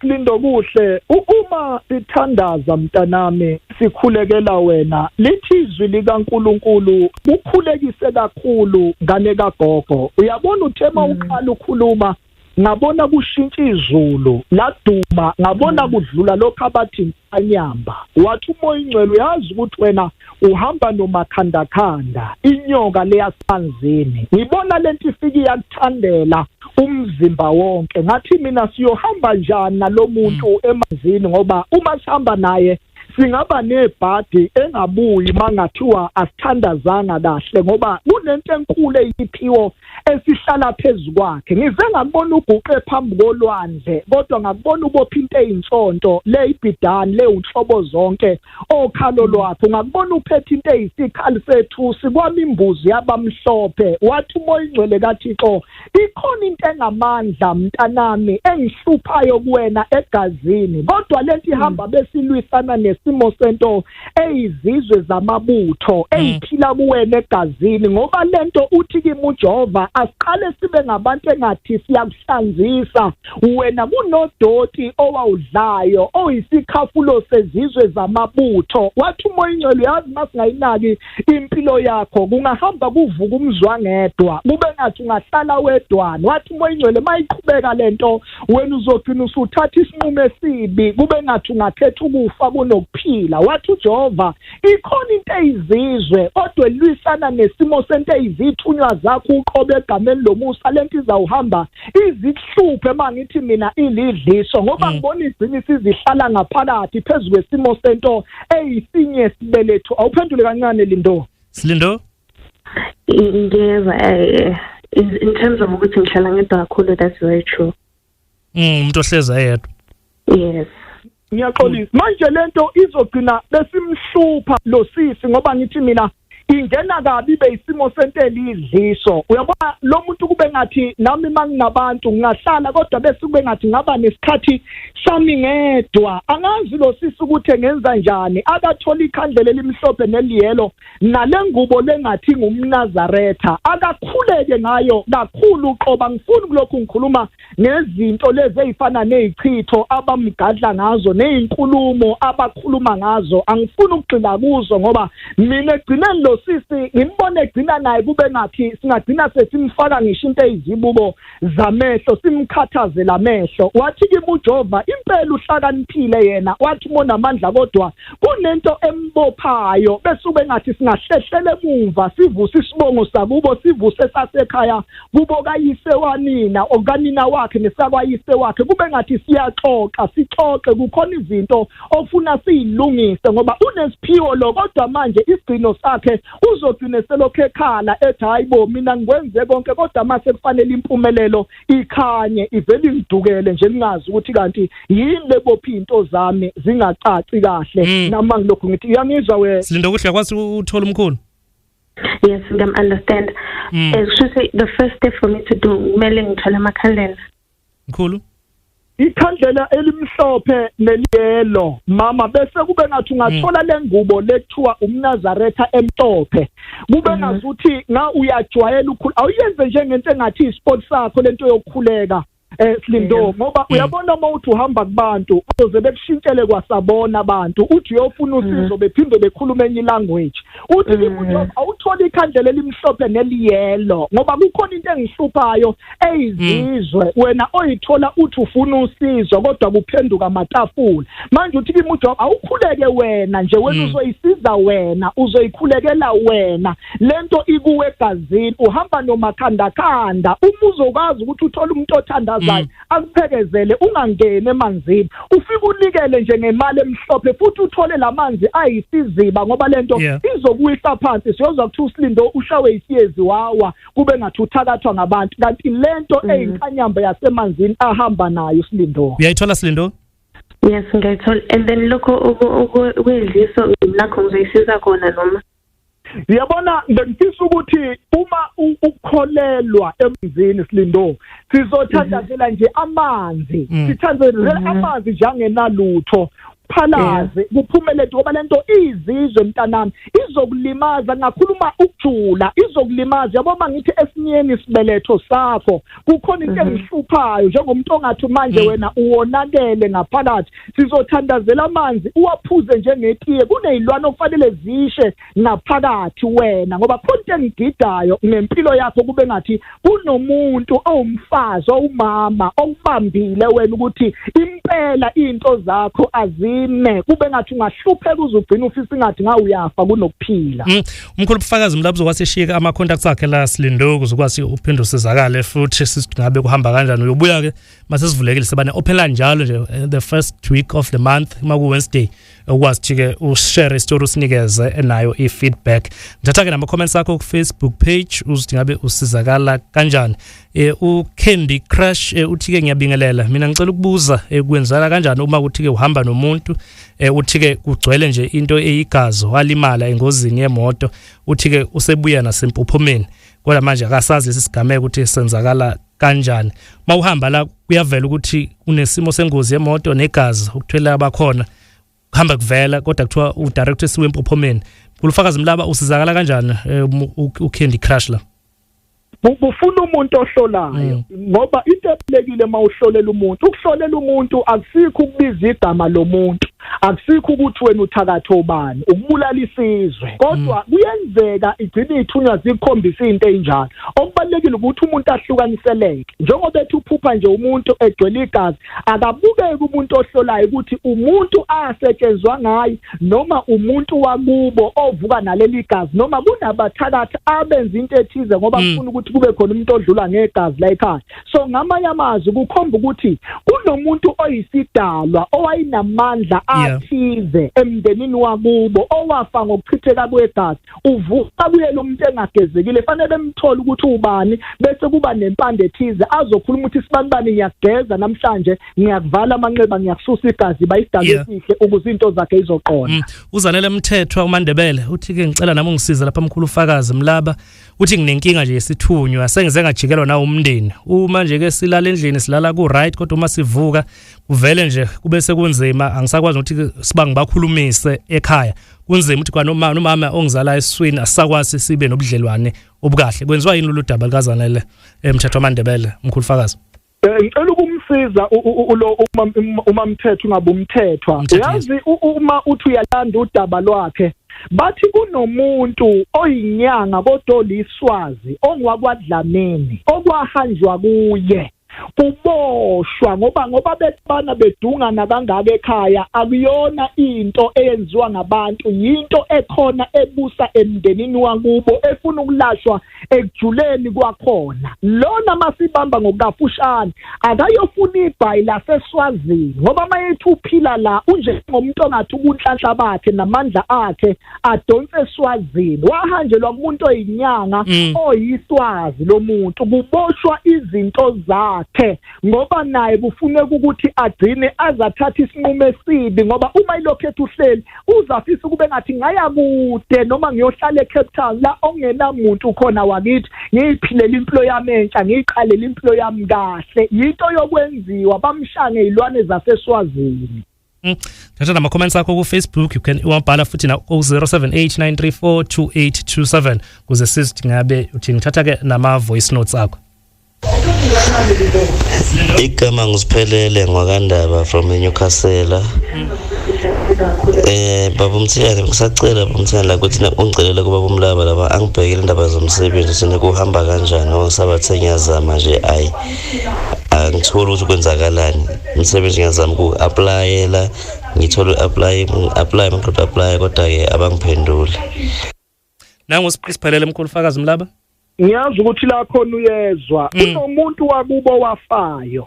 Silindo Kuhle, uma sithandaza mntanami sikhulekela wena, lithi izwi likaNkuluNkulu ukhulekise kakhulu ngane kagogo. Uyabona uthema uqala ukhuluma Ngabona kushintsha izulu laduma, ngabona kudlula lokho abathi inyamba. Wathi uMoya Ingcwele, uyazi ukuthi wena uhamba nomakhandakhanda, inyoka leyasanzini. Ngibona lento ifike iyakuthandela umzimba wonke. Ngathi mina siyohamba njani nalomuntu emanzini, ngoba uma sihamba naye singaba nebhadi engabuyi mangathiwa asithandazanga kahle, ngoba kunento enkulu eyiphiwo esihlala phezukwakhe. Ngize ngakubona uguqe phambi kolwandle, kodwa ngakubona ubopha into eyinsonto le ibhidani le unhlobo zonke okhalo lwakho. Ngakubona uphethe into eyisikhali sethusi kwami imbuzi yabamhlophe. Wathi uMoya Ingcwele kaThixo, ikhona into engamandla mntanami engihluphayo kuwena egazini, kodwa lento ihamba besilwisana nesimo sento eyizizwe zamabutho eyiphila kuwena egazini. Ngoba lento uthi kimi uJehova, asiqale sibe ngabantu engathi siyakuhlanzisa wena kunodoti owawudlayo oyisikhafulo sezizwe zamabutho. Wathi uMoya Ingcwele, uyazi masingayinaki impilo yakho kungahamba kuvuka umzwangedwa, kube ngathi ungahlala wedwana. Wathi uMoya Ingcwele, mayiqhubeka lento wena uzogcina usuthatha isinqumo esibi, kube ngathi ungakhetha ukufa kunokuphila. Wathi uJehova, ikhona into eyizizwe kodwa elwisana nesimo sento eyizithunywa zakho uqobe egameni lomusa. Lento izawuhamba izikuhluphe mangithi mina ilidliso, ngoba ngibona igcina isizihlala ngaphakathi phezu kwesimo sento eyisinye sibeletho. Awuphendule kancane Lindo. Silindo, Ngiyeza, in terms of ukuthi ngihlala ngedwa kakhulu, that's very true. Umuntu ohleza yedwa. Yes. Ngiyaxolisa. Manje lento izogcina besimhlupha lo sisi, ngoba ngithi mina ingena kabi beyisimo sentelidliso. Uyabona lo muntu kube ngathi nami manginabantu ngingahlala, kodwa bese kube ngathi ngaba nesikhathi sami ngedwa. Angazi lo sisi ukuthi engenza njani, akathola ikhandlela elimhlophe neliyelo nalengubo lengathi ngumNazaretha, akakhuleke ngayo kakhulu uqoba. Ngifuni kulokhu ngikhuluma ngezinto lezi ezifana nezichitho abamgadla ngazo nezinkulumo abakhuluma ngazo, angifuni ukugxila kuzo, ngoba mina egcineni lo sisi ngimbone egcina naye kube ngathi singagcina sesimfaka ngisho into eyizibuko zamehlo, simkhathaze lamehlo. Wathi kimi uJehova, impela uhlakaniphile yena, wathi umonamandla, kodwa kunento embophayo bese ube ngathi singahlehlela emuva sivuse isibongo sakubo, sivuse sasekhaya kubo kayise wanina okanina wakhe nesakwayise wakhe, kube ngathi siyaxoxa sixoxe, kukhona izinto ofuna siyilungise, ngoba unesiphiwo lo, kodwa manje isigcino sakhe uzogcina selokhu ekhala ethi hayibo mina ngikwenze konke, kodwa mase kufanele impumelelo ikhanye ivele ingidukele nje, ngingazi ukuthi kanti yini lebophi into zami zingacaci kahle. Nama ngilokhu ngithi uyangizwa we Silindo, kuhle yakwazi uthola umkhulu. Yes, ngiyam understand. Kusho the first step for me to do kumele ngithole amakhandlela. Mkhulu, ikhandlela elimhlophe neliyelo mama, bese kube ngathi ungathola lengubo lekuthiwa umNazaretha emhlophe, kube ngazuthi nga uyajwayela ukukhula, awuyenze njengento engathi isport sakho lento yokukhuleka Silindo, ngoba uyabona uma uthi uhamba kubantu uzoze bekushintshele kwasabona abantu, uthi uyofuna usizo bephinde bekhuluma enye language. Uthi umuntu awuthola ikhandlela elimhlophe neliyelo, ngoba kukhona into engihluphayo eyizizwe wena oyithola uthi ufuna usizo kodwa kuphenduka amatafula. Manje uthi kimi uJob, awukhuleke wena nje, wena uzoyisiza wena, uzoyikhulekela wena lento ikuwe egazini, uhamba nomakhandakhanda. Uma uzokwazi ukuthi uthole umuntu othandazayo akuphekezele, ungangeni emanzini, ufike unikele nje ngemali emhlophe, futhi uthole lamanzi ayisiziba, ngoba lento izokuwisa phansi. Siyozwa kuthi uSilindo ushawe isiyezi wawa, kube ngathi uthakathwa ngabantu, kanti lento eyinkanyamba yasemanzini ahamba nayo uSilindo. Uyayithola Silindo? Yes, ngiyayithola. And then lokho ukwedliso nakho ngizoyisiza khona noma? Uyabona ngifisa ukuthi uma ukukholelwa emzini Silindo, sizothandazela nje amanzi, sithandazela amanzi nje angenalutho. Phalaze kuphumele ngoba lento izizwe mntanami izokulimaza, ngakhuluma ukujula izokulimaza. Yabo mangithi esinyeni isibeletho sakho kukhona into engihluphayo njengomuntu ongathi manje wena uwonakele ngaphakathi, sizothandazela amanzi uwaphuze njengetiye. Kunezilwane okufanele zishe ngaphakathi wena, ngoba khona into engigidayo ngempilo yakho, kube ngathi kunomuntu owumfazi owumama okubambile wena ukuthi impela into zakho azime, kube ngathi ungahlupheka uzugcina ufisa ingathi nga uyafa kunokuphila. Umkhulu ubufakazi mlapho uzokwasishika ama contacts akhe la silindoku uzokwasi uphinde usizakale futhi sisingabe kuhamba kanjani. Uyobuya ke mase sivulekile sibane open line njalo nje the first week of the month uma ku Wednesday, ukwazi ke ushare story usinikeze nayo i feedback. Ngithatha ke nama comments akho ku Facebook page uzithi ngabe usizakala kanjani. U Candy Crush uthi ke ngiyabingelela, mina ngicela ukubuza kwenzala kanjani uma uthi ke uhamba nomuntu uthi ke kugcwele nje into eyigazi walimala engozini yemoto, uthi ke usebuya nasempophomeni kodwa manje akasazi lesi sigameko ukuthi senzakala kanjani. Mawuhamba la kuyavela ukuthi unesimo sengozi yemoto negazi ukuthwela abakhona kuhamba kuvela, kodwa kuthiwa udirector siwe empophomeni. Kulufakazi mlaba usizakala kanjani uCandy Crush la? Kufuna umuntu ohlolayo, ngoba into ebalekile mawuhlolela umuntu, ukuhlolela umuntu akusikho ukubiza igama lomuntu, akusikho ukuthi wena uthakatha obani, ukubulala isizwe, kodwa kuyenzeka igcine ithunywa zikhombisa into enjalo. Okubalekile ukuthi umuntu ahlukaniseleke, njengoba ethi uphupha nje umuntu egcwele igazi, akabukeke umuntu ohlolayo ukuthi umuntu asetshenzwa ngaye noma umuntu wakubo ovuka naleli gazi, noma kunabathakathi abenza into ethize ngoba kufuna ukuthi kube khona umuntu odlula ngegazi la ekhaya. So ngamanye amazwi kukhomba ukuthi kunomuntu oyisidalwa owayinamandla athize emndenini wakubo owafa ngokuchitheka kwegazi, uvuka kuye lo muntu engagezekile, fanele bemthole ukuthi ubani, bese kuba nempande ethize azokhuluma ukuthi sibanibani ngiyageza namhlanje, ngiyakuvala amanxeba, ngiyakususa igazi, bayisidalwa esihle ukuze into zakhe izoqonda. Uzanele Mthethwa uMandebele uthi ke ngicela nami ungisize lapha mkhulu ufakazi mlaba, uthi nginenkinga nje yesithunywa sengize ngajikelwa na umndeni, uma nje ke silala endlini silala ku right, kodwa uma sivuka kuvele nje kube sekunzima, angisakwazi ukuthi sibangibakhulumise ekhaya, kunzima ukuthi kwanoma nomama ongizala esiswini asisakwazi sibe nobudlelwane obukahle. Kwenziwa yini lolu daba likazanele Mthethwa Mandebele mkhulu fakazi? Ngicela ukumsiza lo uma Mthethwa ungabe umthethwa, uyazi uma uthi uyalanda udaba lwakhe bathi kunomuntu oyinyanga kodwa oliswazi ongwakwadlamini okwahanjwa kuye kuboshwa ngoba bebana bedungana kangaka ekhaya, akuyona into eyenziwa ngabantu, yinto ekhona ebusa emndenini wakubo efuna ukulashwa ekujuleni kwakhona. Lona masibamba ngokukafushane akayofuna ibhayi laseSwazini, ngoba mayethu uphila la unjengomuntu ongathi ubunhlanhla bakhe namandla akhe adonse eSwazini, wahanjelwa umuntu oyinyanga oyiswazi lomuntu, kuboshwa izinto zakhe ngoba naye kufuneka ukuthi agcine azathatha isinqumo esibi, ngoba uma ilokhu ethi uhleli uzafisa kube ngathi ngaya kude noma ngiyohlala eCape Town la ongenamuntu khona wakithi, ngiyiphilela impilo yami entsha, ngiyiqalela impilo yami kahle. Yinto yokwenziwa bamshange izilwane zaseSwazini. Thatha nama comments akho ku Facebook, you can wabhala futhi na 0789342827 kuze sithi ngabe uthi ngithatha ke nama voice notes akho. Igama ngusiphelele ngwakandaba from eNewcastle. Baba Mthiyane ngisacela baba Mthiyane la ukuthi ungicelele kuba umlaba laba angibhekele indaba zomsebenzi sine kuhamba kanjani ngosabathe ngiyazama nje ayi angitholi ukuthi kwenzakalani umsebenzi, ngiyazama uku-applyela ngithole apply ngiqeda apply kodwa ke abangiphenduli. Nangu siphelele mkhulu fakazi mlaba. Ngiyazi ukuthi la khona uyezwa kunomuntu wakubo wafayo,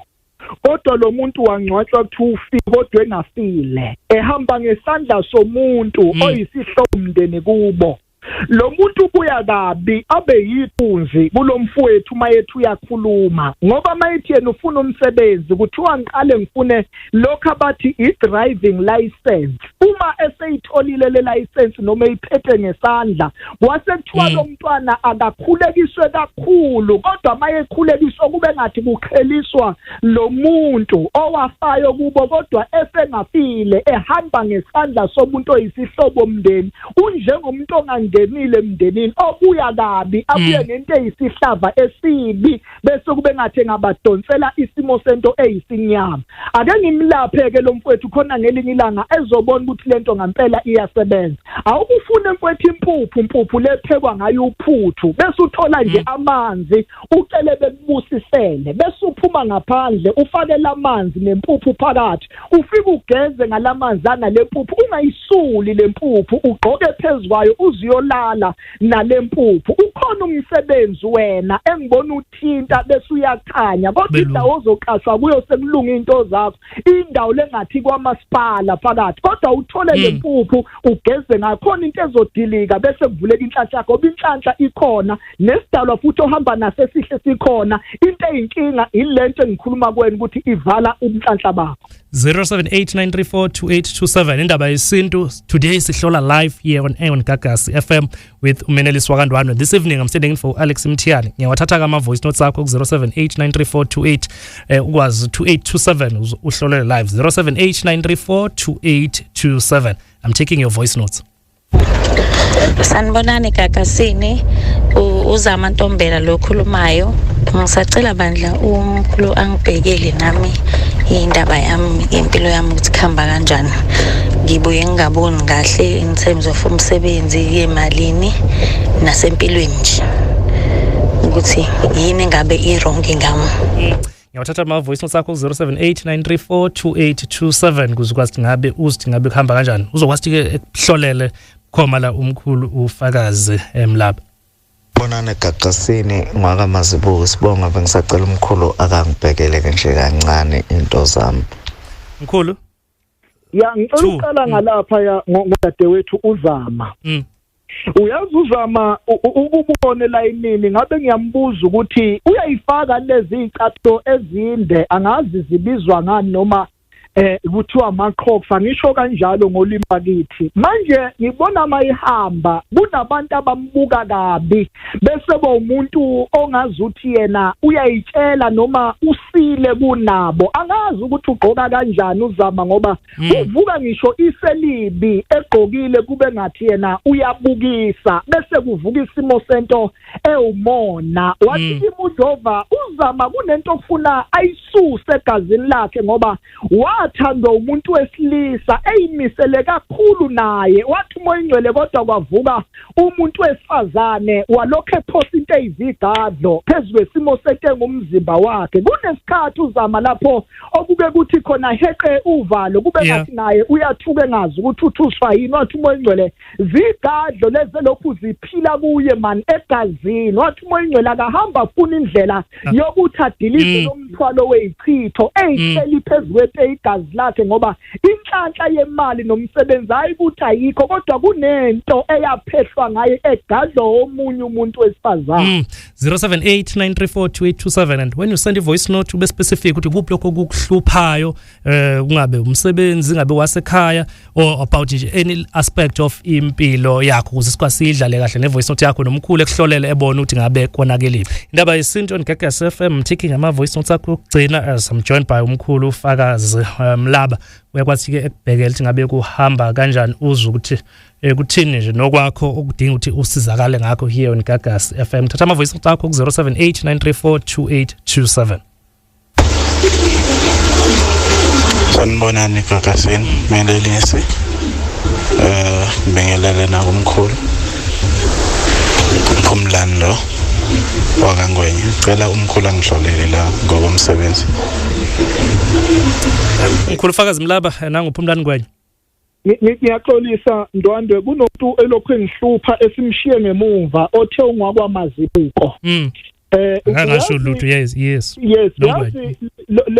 kodwa lo muntu wangcwatshwa kuthiwa ufile kodwa engafile, ehamba ngesandla somuntu oyisihlobo mndeni kubo. Lo muntu ubuya kabi abe yikunzi kulomfowethu mayethu uyakhuluma, ngoba mayethi yena ufuna umsebenzi kuthiwa ngiqale ngifune lokho abathi i-driving license. Uma eseyitholile le license noma eyiphethe ngesandla, kwase kuthiwa lo mntwana akakhulekiswe kakhulu, kodwa mayekhulekiswa kube ngathi kuqheliswa lo muntu owafayo kubo, kodwa esengafile ehamba ngesandla somuntu oyisihlobo mndeni, unjengomuntu ongangenile emndenini, obuya kabi abuye ngento eyisihlava esibi, bese kube ngathi ngabadonsela isimo sento eyisinyama. Ake ngimlaphe-ke lo mfowethu khona ngelinye ilanga ezobona ukuthi lento ngampela iyasebenza. Awukufune mfowethu impuphu lephekwa ngayo uphuthu, bese uthola nje amanzi ucele bekubusisele, bese uphuma ngaphandle ufake lamanzi nempuphu phakathi, ufike ugeze ngalamanzi analempuphu, ungayisuli lempuphu, ugqoke phezukwayo uzuyolala nalempuphu. Ukhona umsebenzi wena engibona uthinta bese uyakhanya, kodwa indawo ozoqashwa kuyo sekulunga into zakho, indawo lengathi kwamasipala phakathi, kodwa uthole lempuphu ugeze ngakhona into ezodilika bese kuvuleka inhlanhla yakho, ngoba inhlanhla ikhona nesidalwa futhi ohamba nasesihle sikhona. Into eyinkinga ilento engikhuluma kuwena ukuthi ivala ubunhlanhla bakho. 0789342827 indaba yesintu today sihlola live here on Aeon Gagasi FM with uMenelisi wakaNdwandwe. This evening I'm sitting in for Alex Mthiyane. Ngiyawathatha ama voice notes akho ku 07893428 ukwazi 2827 uhlolele live 0789342827. I'm taking your voice notes. Sanibonani Gagasini, uzama Ntombela lo khulumayo. Ngisacela bandla umkhulu angibhekele nami indaba yami, impilo yami ukuthi kuhamba kanjani. Ngibuye ngingaboni kahle in terms of umsebenzi, yemalini nasempilweni nje, ukuthi yini engabe i-wrong ngami. Ngiyawathatha ama voice notes akho 0789342827 ukuze ukwazi ngabe uzithi ngabe kuhamba kanjani, uzokwazi ke ekuhlolele khoma la umkhulu ufakazi emlaba. Bonane Gagasini ngwakaMazibuko, sibonga, bengisacela umkhulu akangibhekele nje kancane into zami. Mkhulu ya ngicela uqala ngalapha ya ngodadewethu uZama. Uyazi uZama ukubone layinini, ngabe ngiyambuza ukuthi uyayifaka lezi icathulo ezinde, angazi zibizwa ngani noma kuthiwa ama-crocs, angisho kanjalo ngolimi bakithi. Manje ngibona mayihamba kunabantu abambuka kabi, bese ba umuntu ongazuthi yena uyayitshela noma usile kunabo. Angazi ukuthi ugqoka kanjani uZama, ngoba kuvuka ngisho iselibi egqokile kube ngathi yena uyabukisa, bese kuvuka isimo sento ewumona. Wathi imudlova uZama kunento ofuna ayisuse egazini lakhe, ngoba wathandwa umuntu wesilisa eyimisele kakhulu naye, wathi uMoya Ingcwele, kodwa kwavuka umuntu wesifazane walokho ephosa into eyizigadlo phezu kwesimo sento ngumzimba wakhe. Kunesikhathi uZama lapho okuke kuthi khona heqe uvalo, kube ngathi naye uyathuka engazi ukuthi uthuswa yini. Wathi uMoya Ingcwele zigadlo lezi lokhu ziphila kuye man egazini. Wathi uMoya Ingcwele akahamba afuna indlela yokuthi adilize lo mthwalo weyichitho eyihleli phezu kwete igazi lakhe, ngoba inhlanhla yemali nomsebenzi hayi ukuthi ayikho, kodwa kunento eyaphehlwa ngaye egadlo omunye umuntu wesifazane. 0789342827 and when you send a voice note ube specific ukuthi kuphi lokho okukuhluphayo, kungabe umsebenzi, ngabe wasekhaya, or about nje any aspect of impilo yakho, ukuze sikwazi idlale kahle ne voice note yakho nomkhulu ekuhlolele ebona ukuthi ngabe konakeliphi. Indaba yesintu on Gagasi FM, taking ama voice notes akho ukugcina as I'm joined by umkhulu ufakazi Mlaba. Uyakwazi ke ekubhekela ukuthi ngabe kuhamba kanjani, uzwe ukuthi kuthini nje nokwakho okudinga ukuthi usizakale ngakho here on Gagasi FM. Thatha ama voice notes akho ku 0789342827. Sanibonani Gagasini, Menelisi. Ngibingelele nakumkhulu Phumlani lo wakaNgwenya. Cela umkhulu angihlolele la ngokomsebenzi. Mkhulu Fakazi Mlaba nangu Phumlani Ngwenya. Ngiyaxolisa Ndwandwe, kunomuntu elokhu engihlupha esimshiye ngemuva othe ungwakwaMazibuko. Akangasho Uyazi- lutho. Yes. Yes. Nongwenya. Yazi,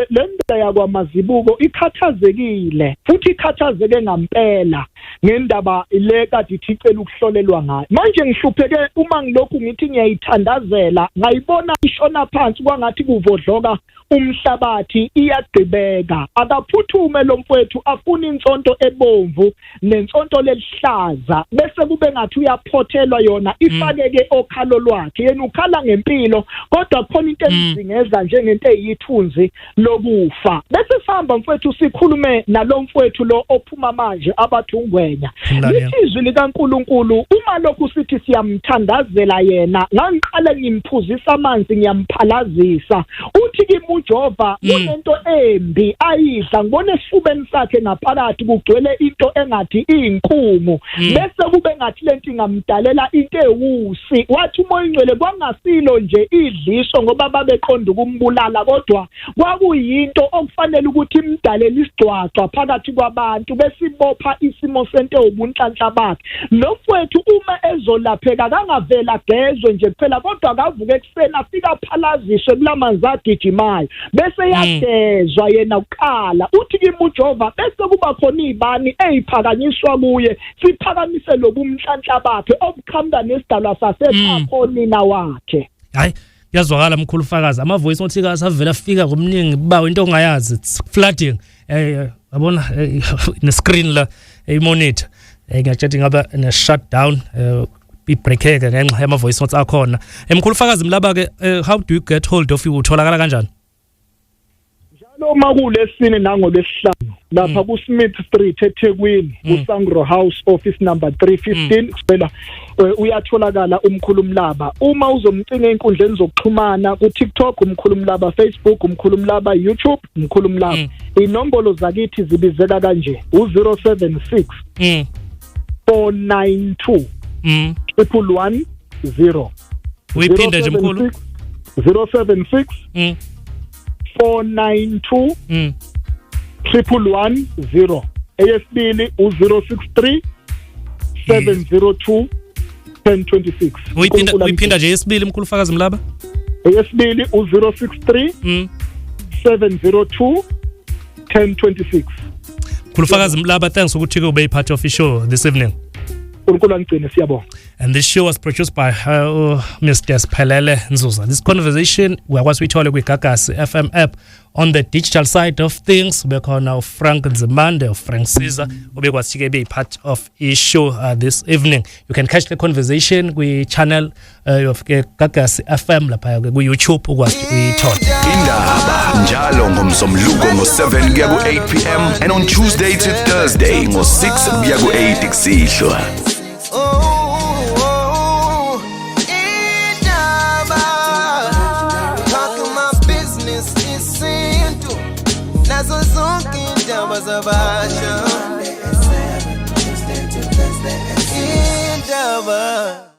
le ndaba yakwaMazibuko ikhathazekile, futhi ikhathazeke ngampela ngendaba le kade ithi icela ukuhlolelwa ngayo. Manje ngihlupheke uma ngilokhu ngithi ngiyayithandazela, ngayibona ishona phansi kwangathi kuvodloka umhlabathi, iyagqibeka. Akaphuthume lo mfowethu, afune insonto ebomvu nensonto lelihlaza, bese kube ngathi uyaphothelwa yona, ifakeke okhalo lwakhe. Yena ukhala ngempilo, kodwa khona into emzingeza njengento eyithunzi lokufa. Bese sihamba mfowethu, sikhulume nalo mfowethu lo ophuma manje abathi uNgwenya. Phumlani. Lithi izwi likaNkuluNkulu, uma lokhu sithi siyamthandazela yena, ngangiqale ngimphuzisa amanzi, ngiyamphalazisa. Uthi kimi uJehova, kunento embi ayidla, ngibona esifubeni sakhe ngaphakathi kugcwele into engathi iyinkungu, bese kube ngathi lento ingamdalela into ewusi. Wathi uMoya oNgcwele kwangasilo nje idliso ngoba babeqonda ukumbulala, kodwa kwakuyinto okufanele ukuthi imdalele isigcwagcwa phakathi kwabantu, besibopha isimo sento ubunhlanhla bakhe. Lo mfowethu uma ezolapheka, kangavela agezwe nje kuphela, kodwa akavuke ekuseni afike aphalaziswe kulamanzi agijimayo, bese yagezwa yena kuqala. Uthi kimi uJehova, bese kuba khona izibani eziphakanyiswa kuye, siphakamise lobumhlanhla bakhe obuqhamuka nesidalwa sasekhonina wakhe. Hayi, kuyazwakala mkhulu Fakazi. Ama voice note ka asavela afika ngomningi bawo, into ongayazi, it's flooding. Yabona ne screen la, i monitor, ngiyatshela ingaba ne shutdown, ibreakeke ngenxa yama voice notes akhona. Mkhulu Fakazi Mlaba ke, how do you get hold of you? Utholakala kanjani? Noma kulesine nangolwesihlanu lapha ku Smith Street eThekwini, ku Sangro House, office number 315 kusela, uyatholakala umkhulu Mlaba. Uma uzomcinga einkundleni zokuxhumana, ku TikTok umkhulu Mlaba, Facebook umkhulu Mlaba, YouTube umkhulu Mlaba. Inombolo zakithi zibizeka kanje: u076 492 110. Uyiphinde nje, mkhulu. 076 492 1110. Eyesibili u063 702 1026. Uyiphinda nje yesibili, mkhulu Fakazi Mlaba. Eyesibili u063 702 1026. Mkhulu Fakazi Mlaba, thanks ukuthi ke ube part of the show this evening. uNkulunkulu angigcine, siyabonga. And this show was produced by Mr. Sphelele Nzuza. This conversation uyakwazi uyithole kwiGagasi FM app. On the digital side of things bekhona uFrank Nzimande, uFrank Caesar, obekwazi ke be part of i-show this evening. You can catch the conversation kwi-channel of Gagasi FM lapha ku YouTube, ukwazi uyithole. Indaba njalo ngomsombuluko ngo-7 kuya ku-8 p.m. and on Tuesday to Thursday ngo-6 kuya ku-8 kusihlwa. Oh, indaba, talking my business, isintu nazo zonke indaba zabasha, indaba.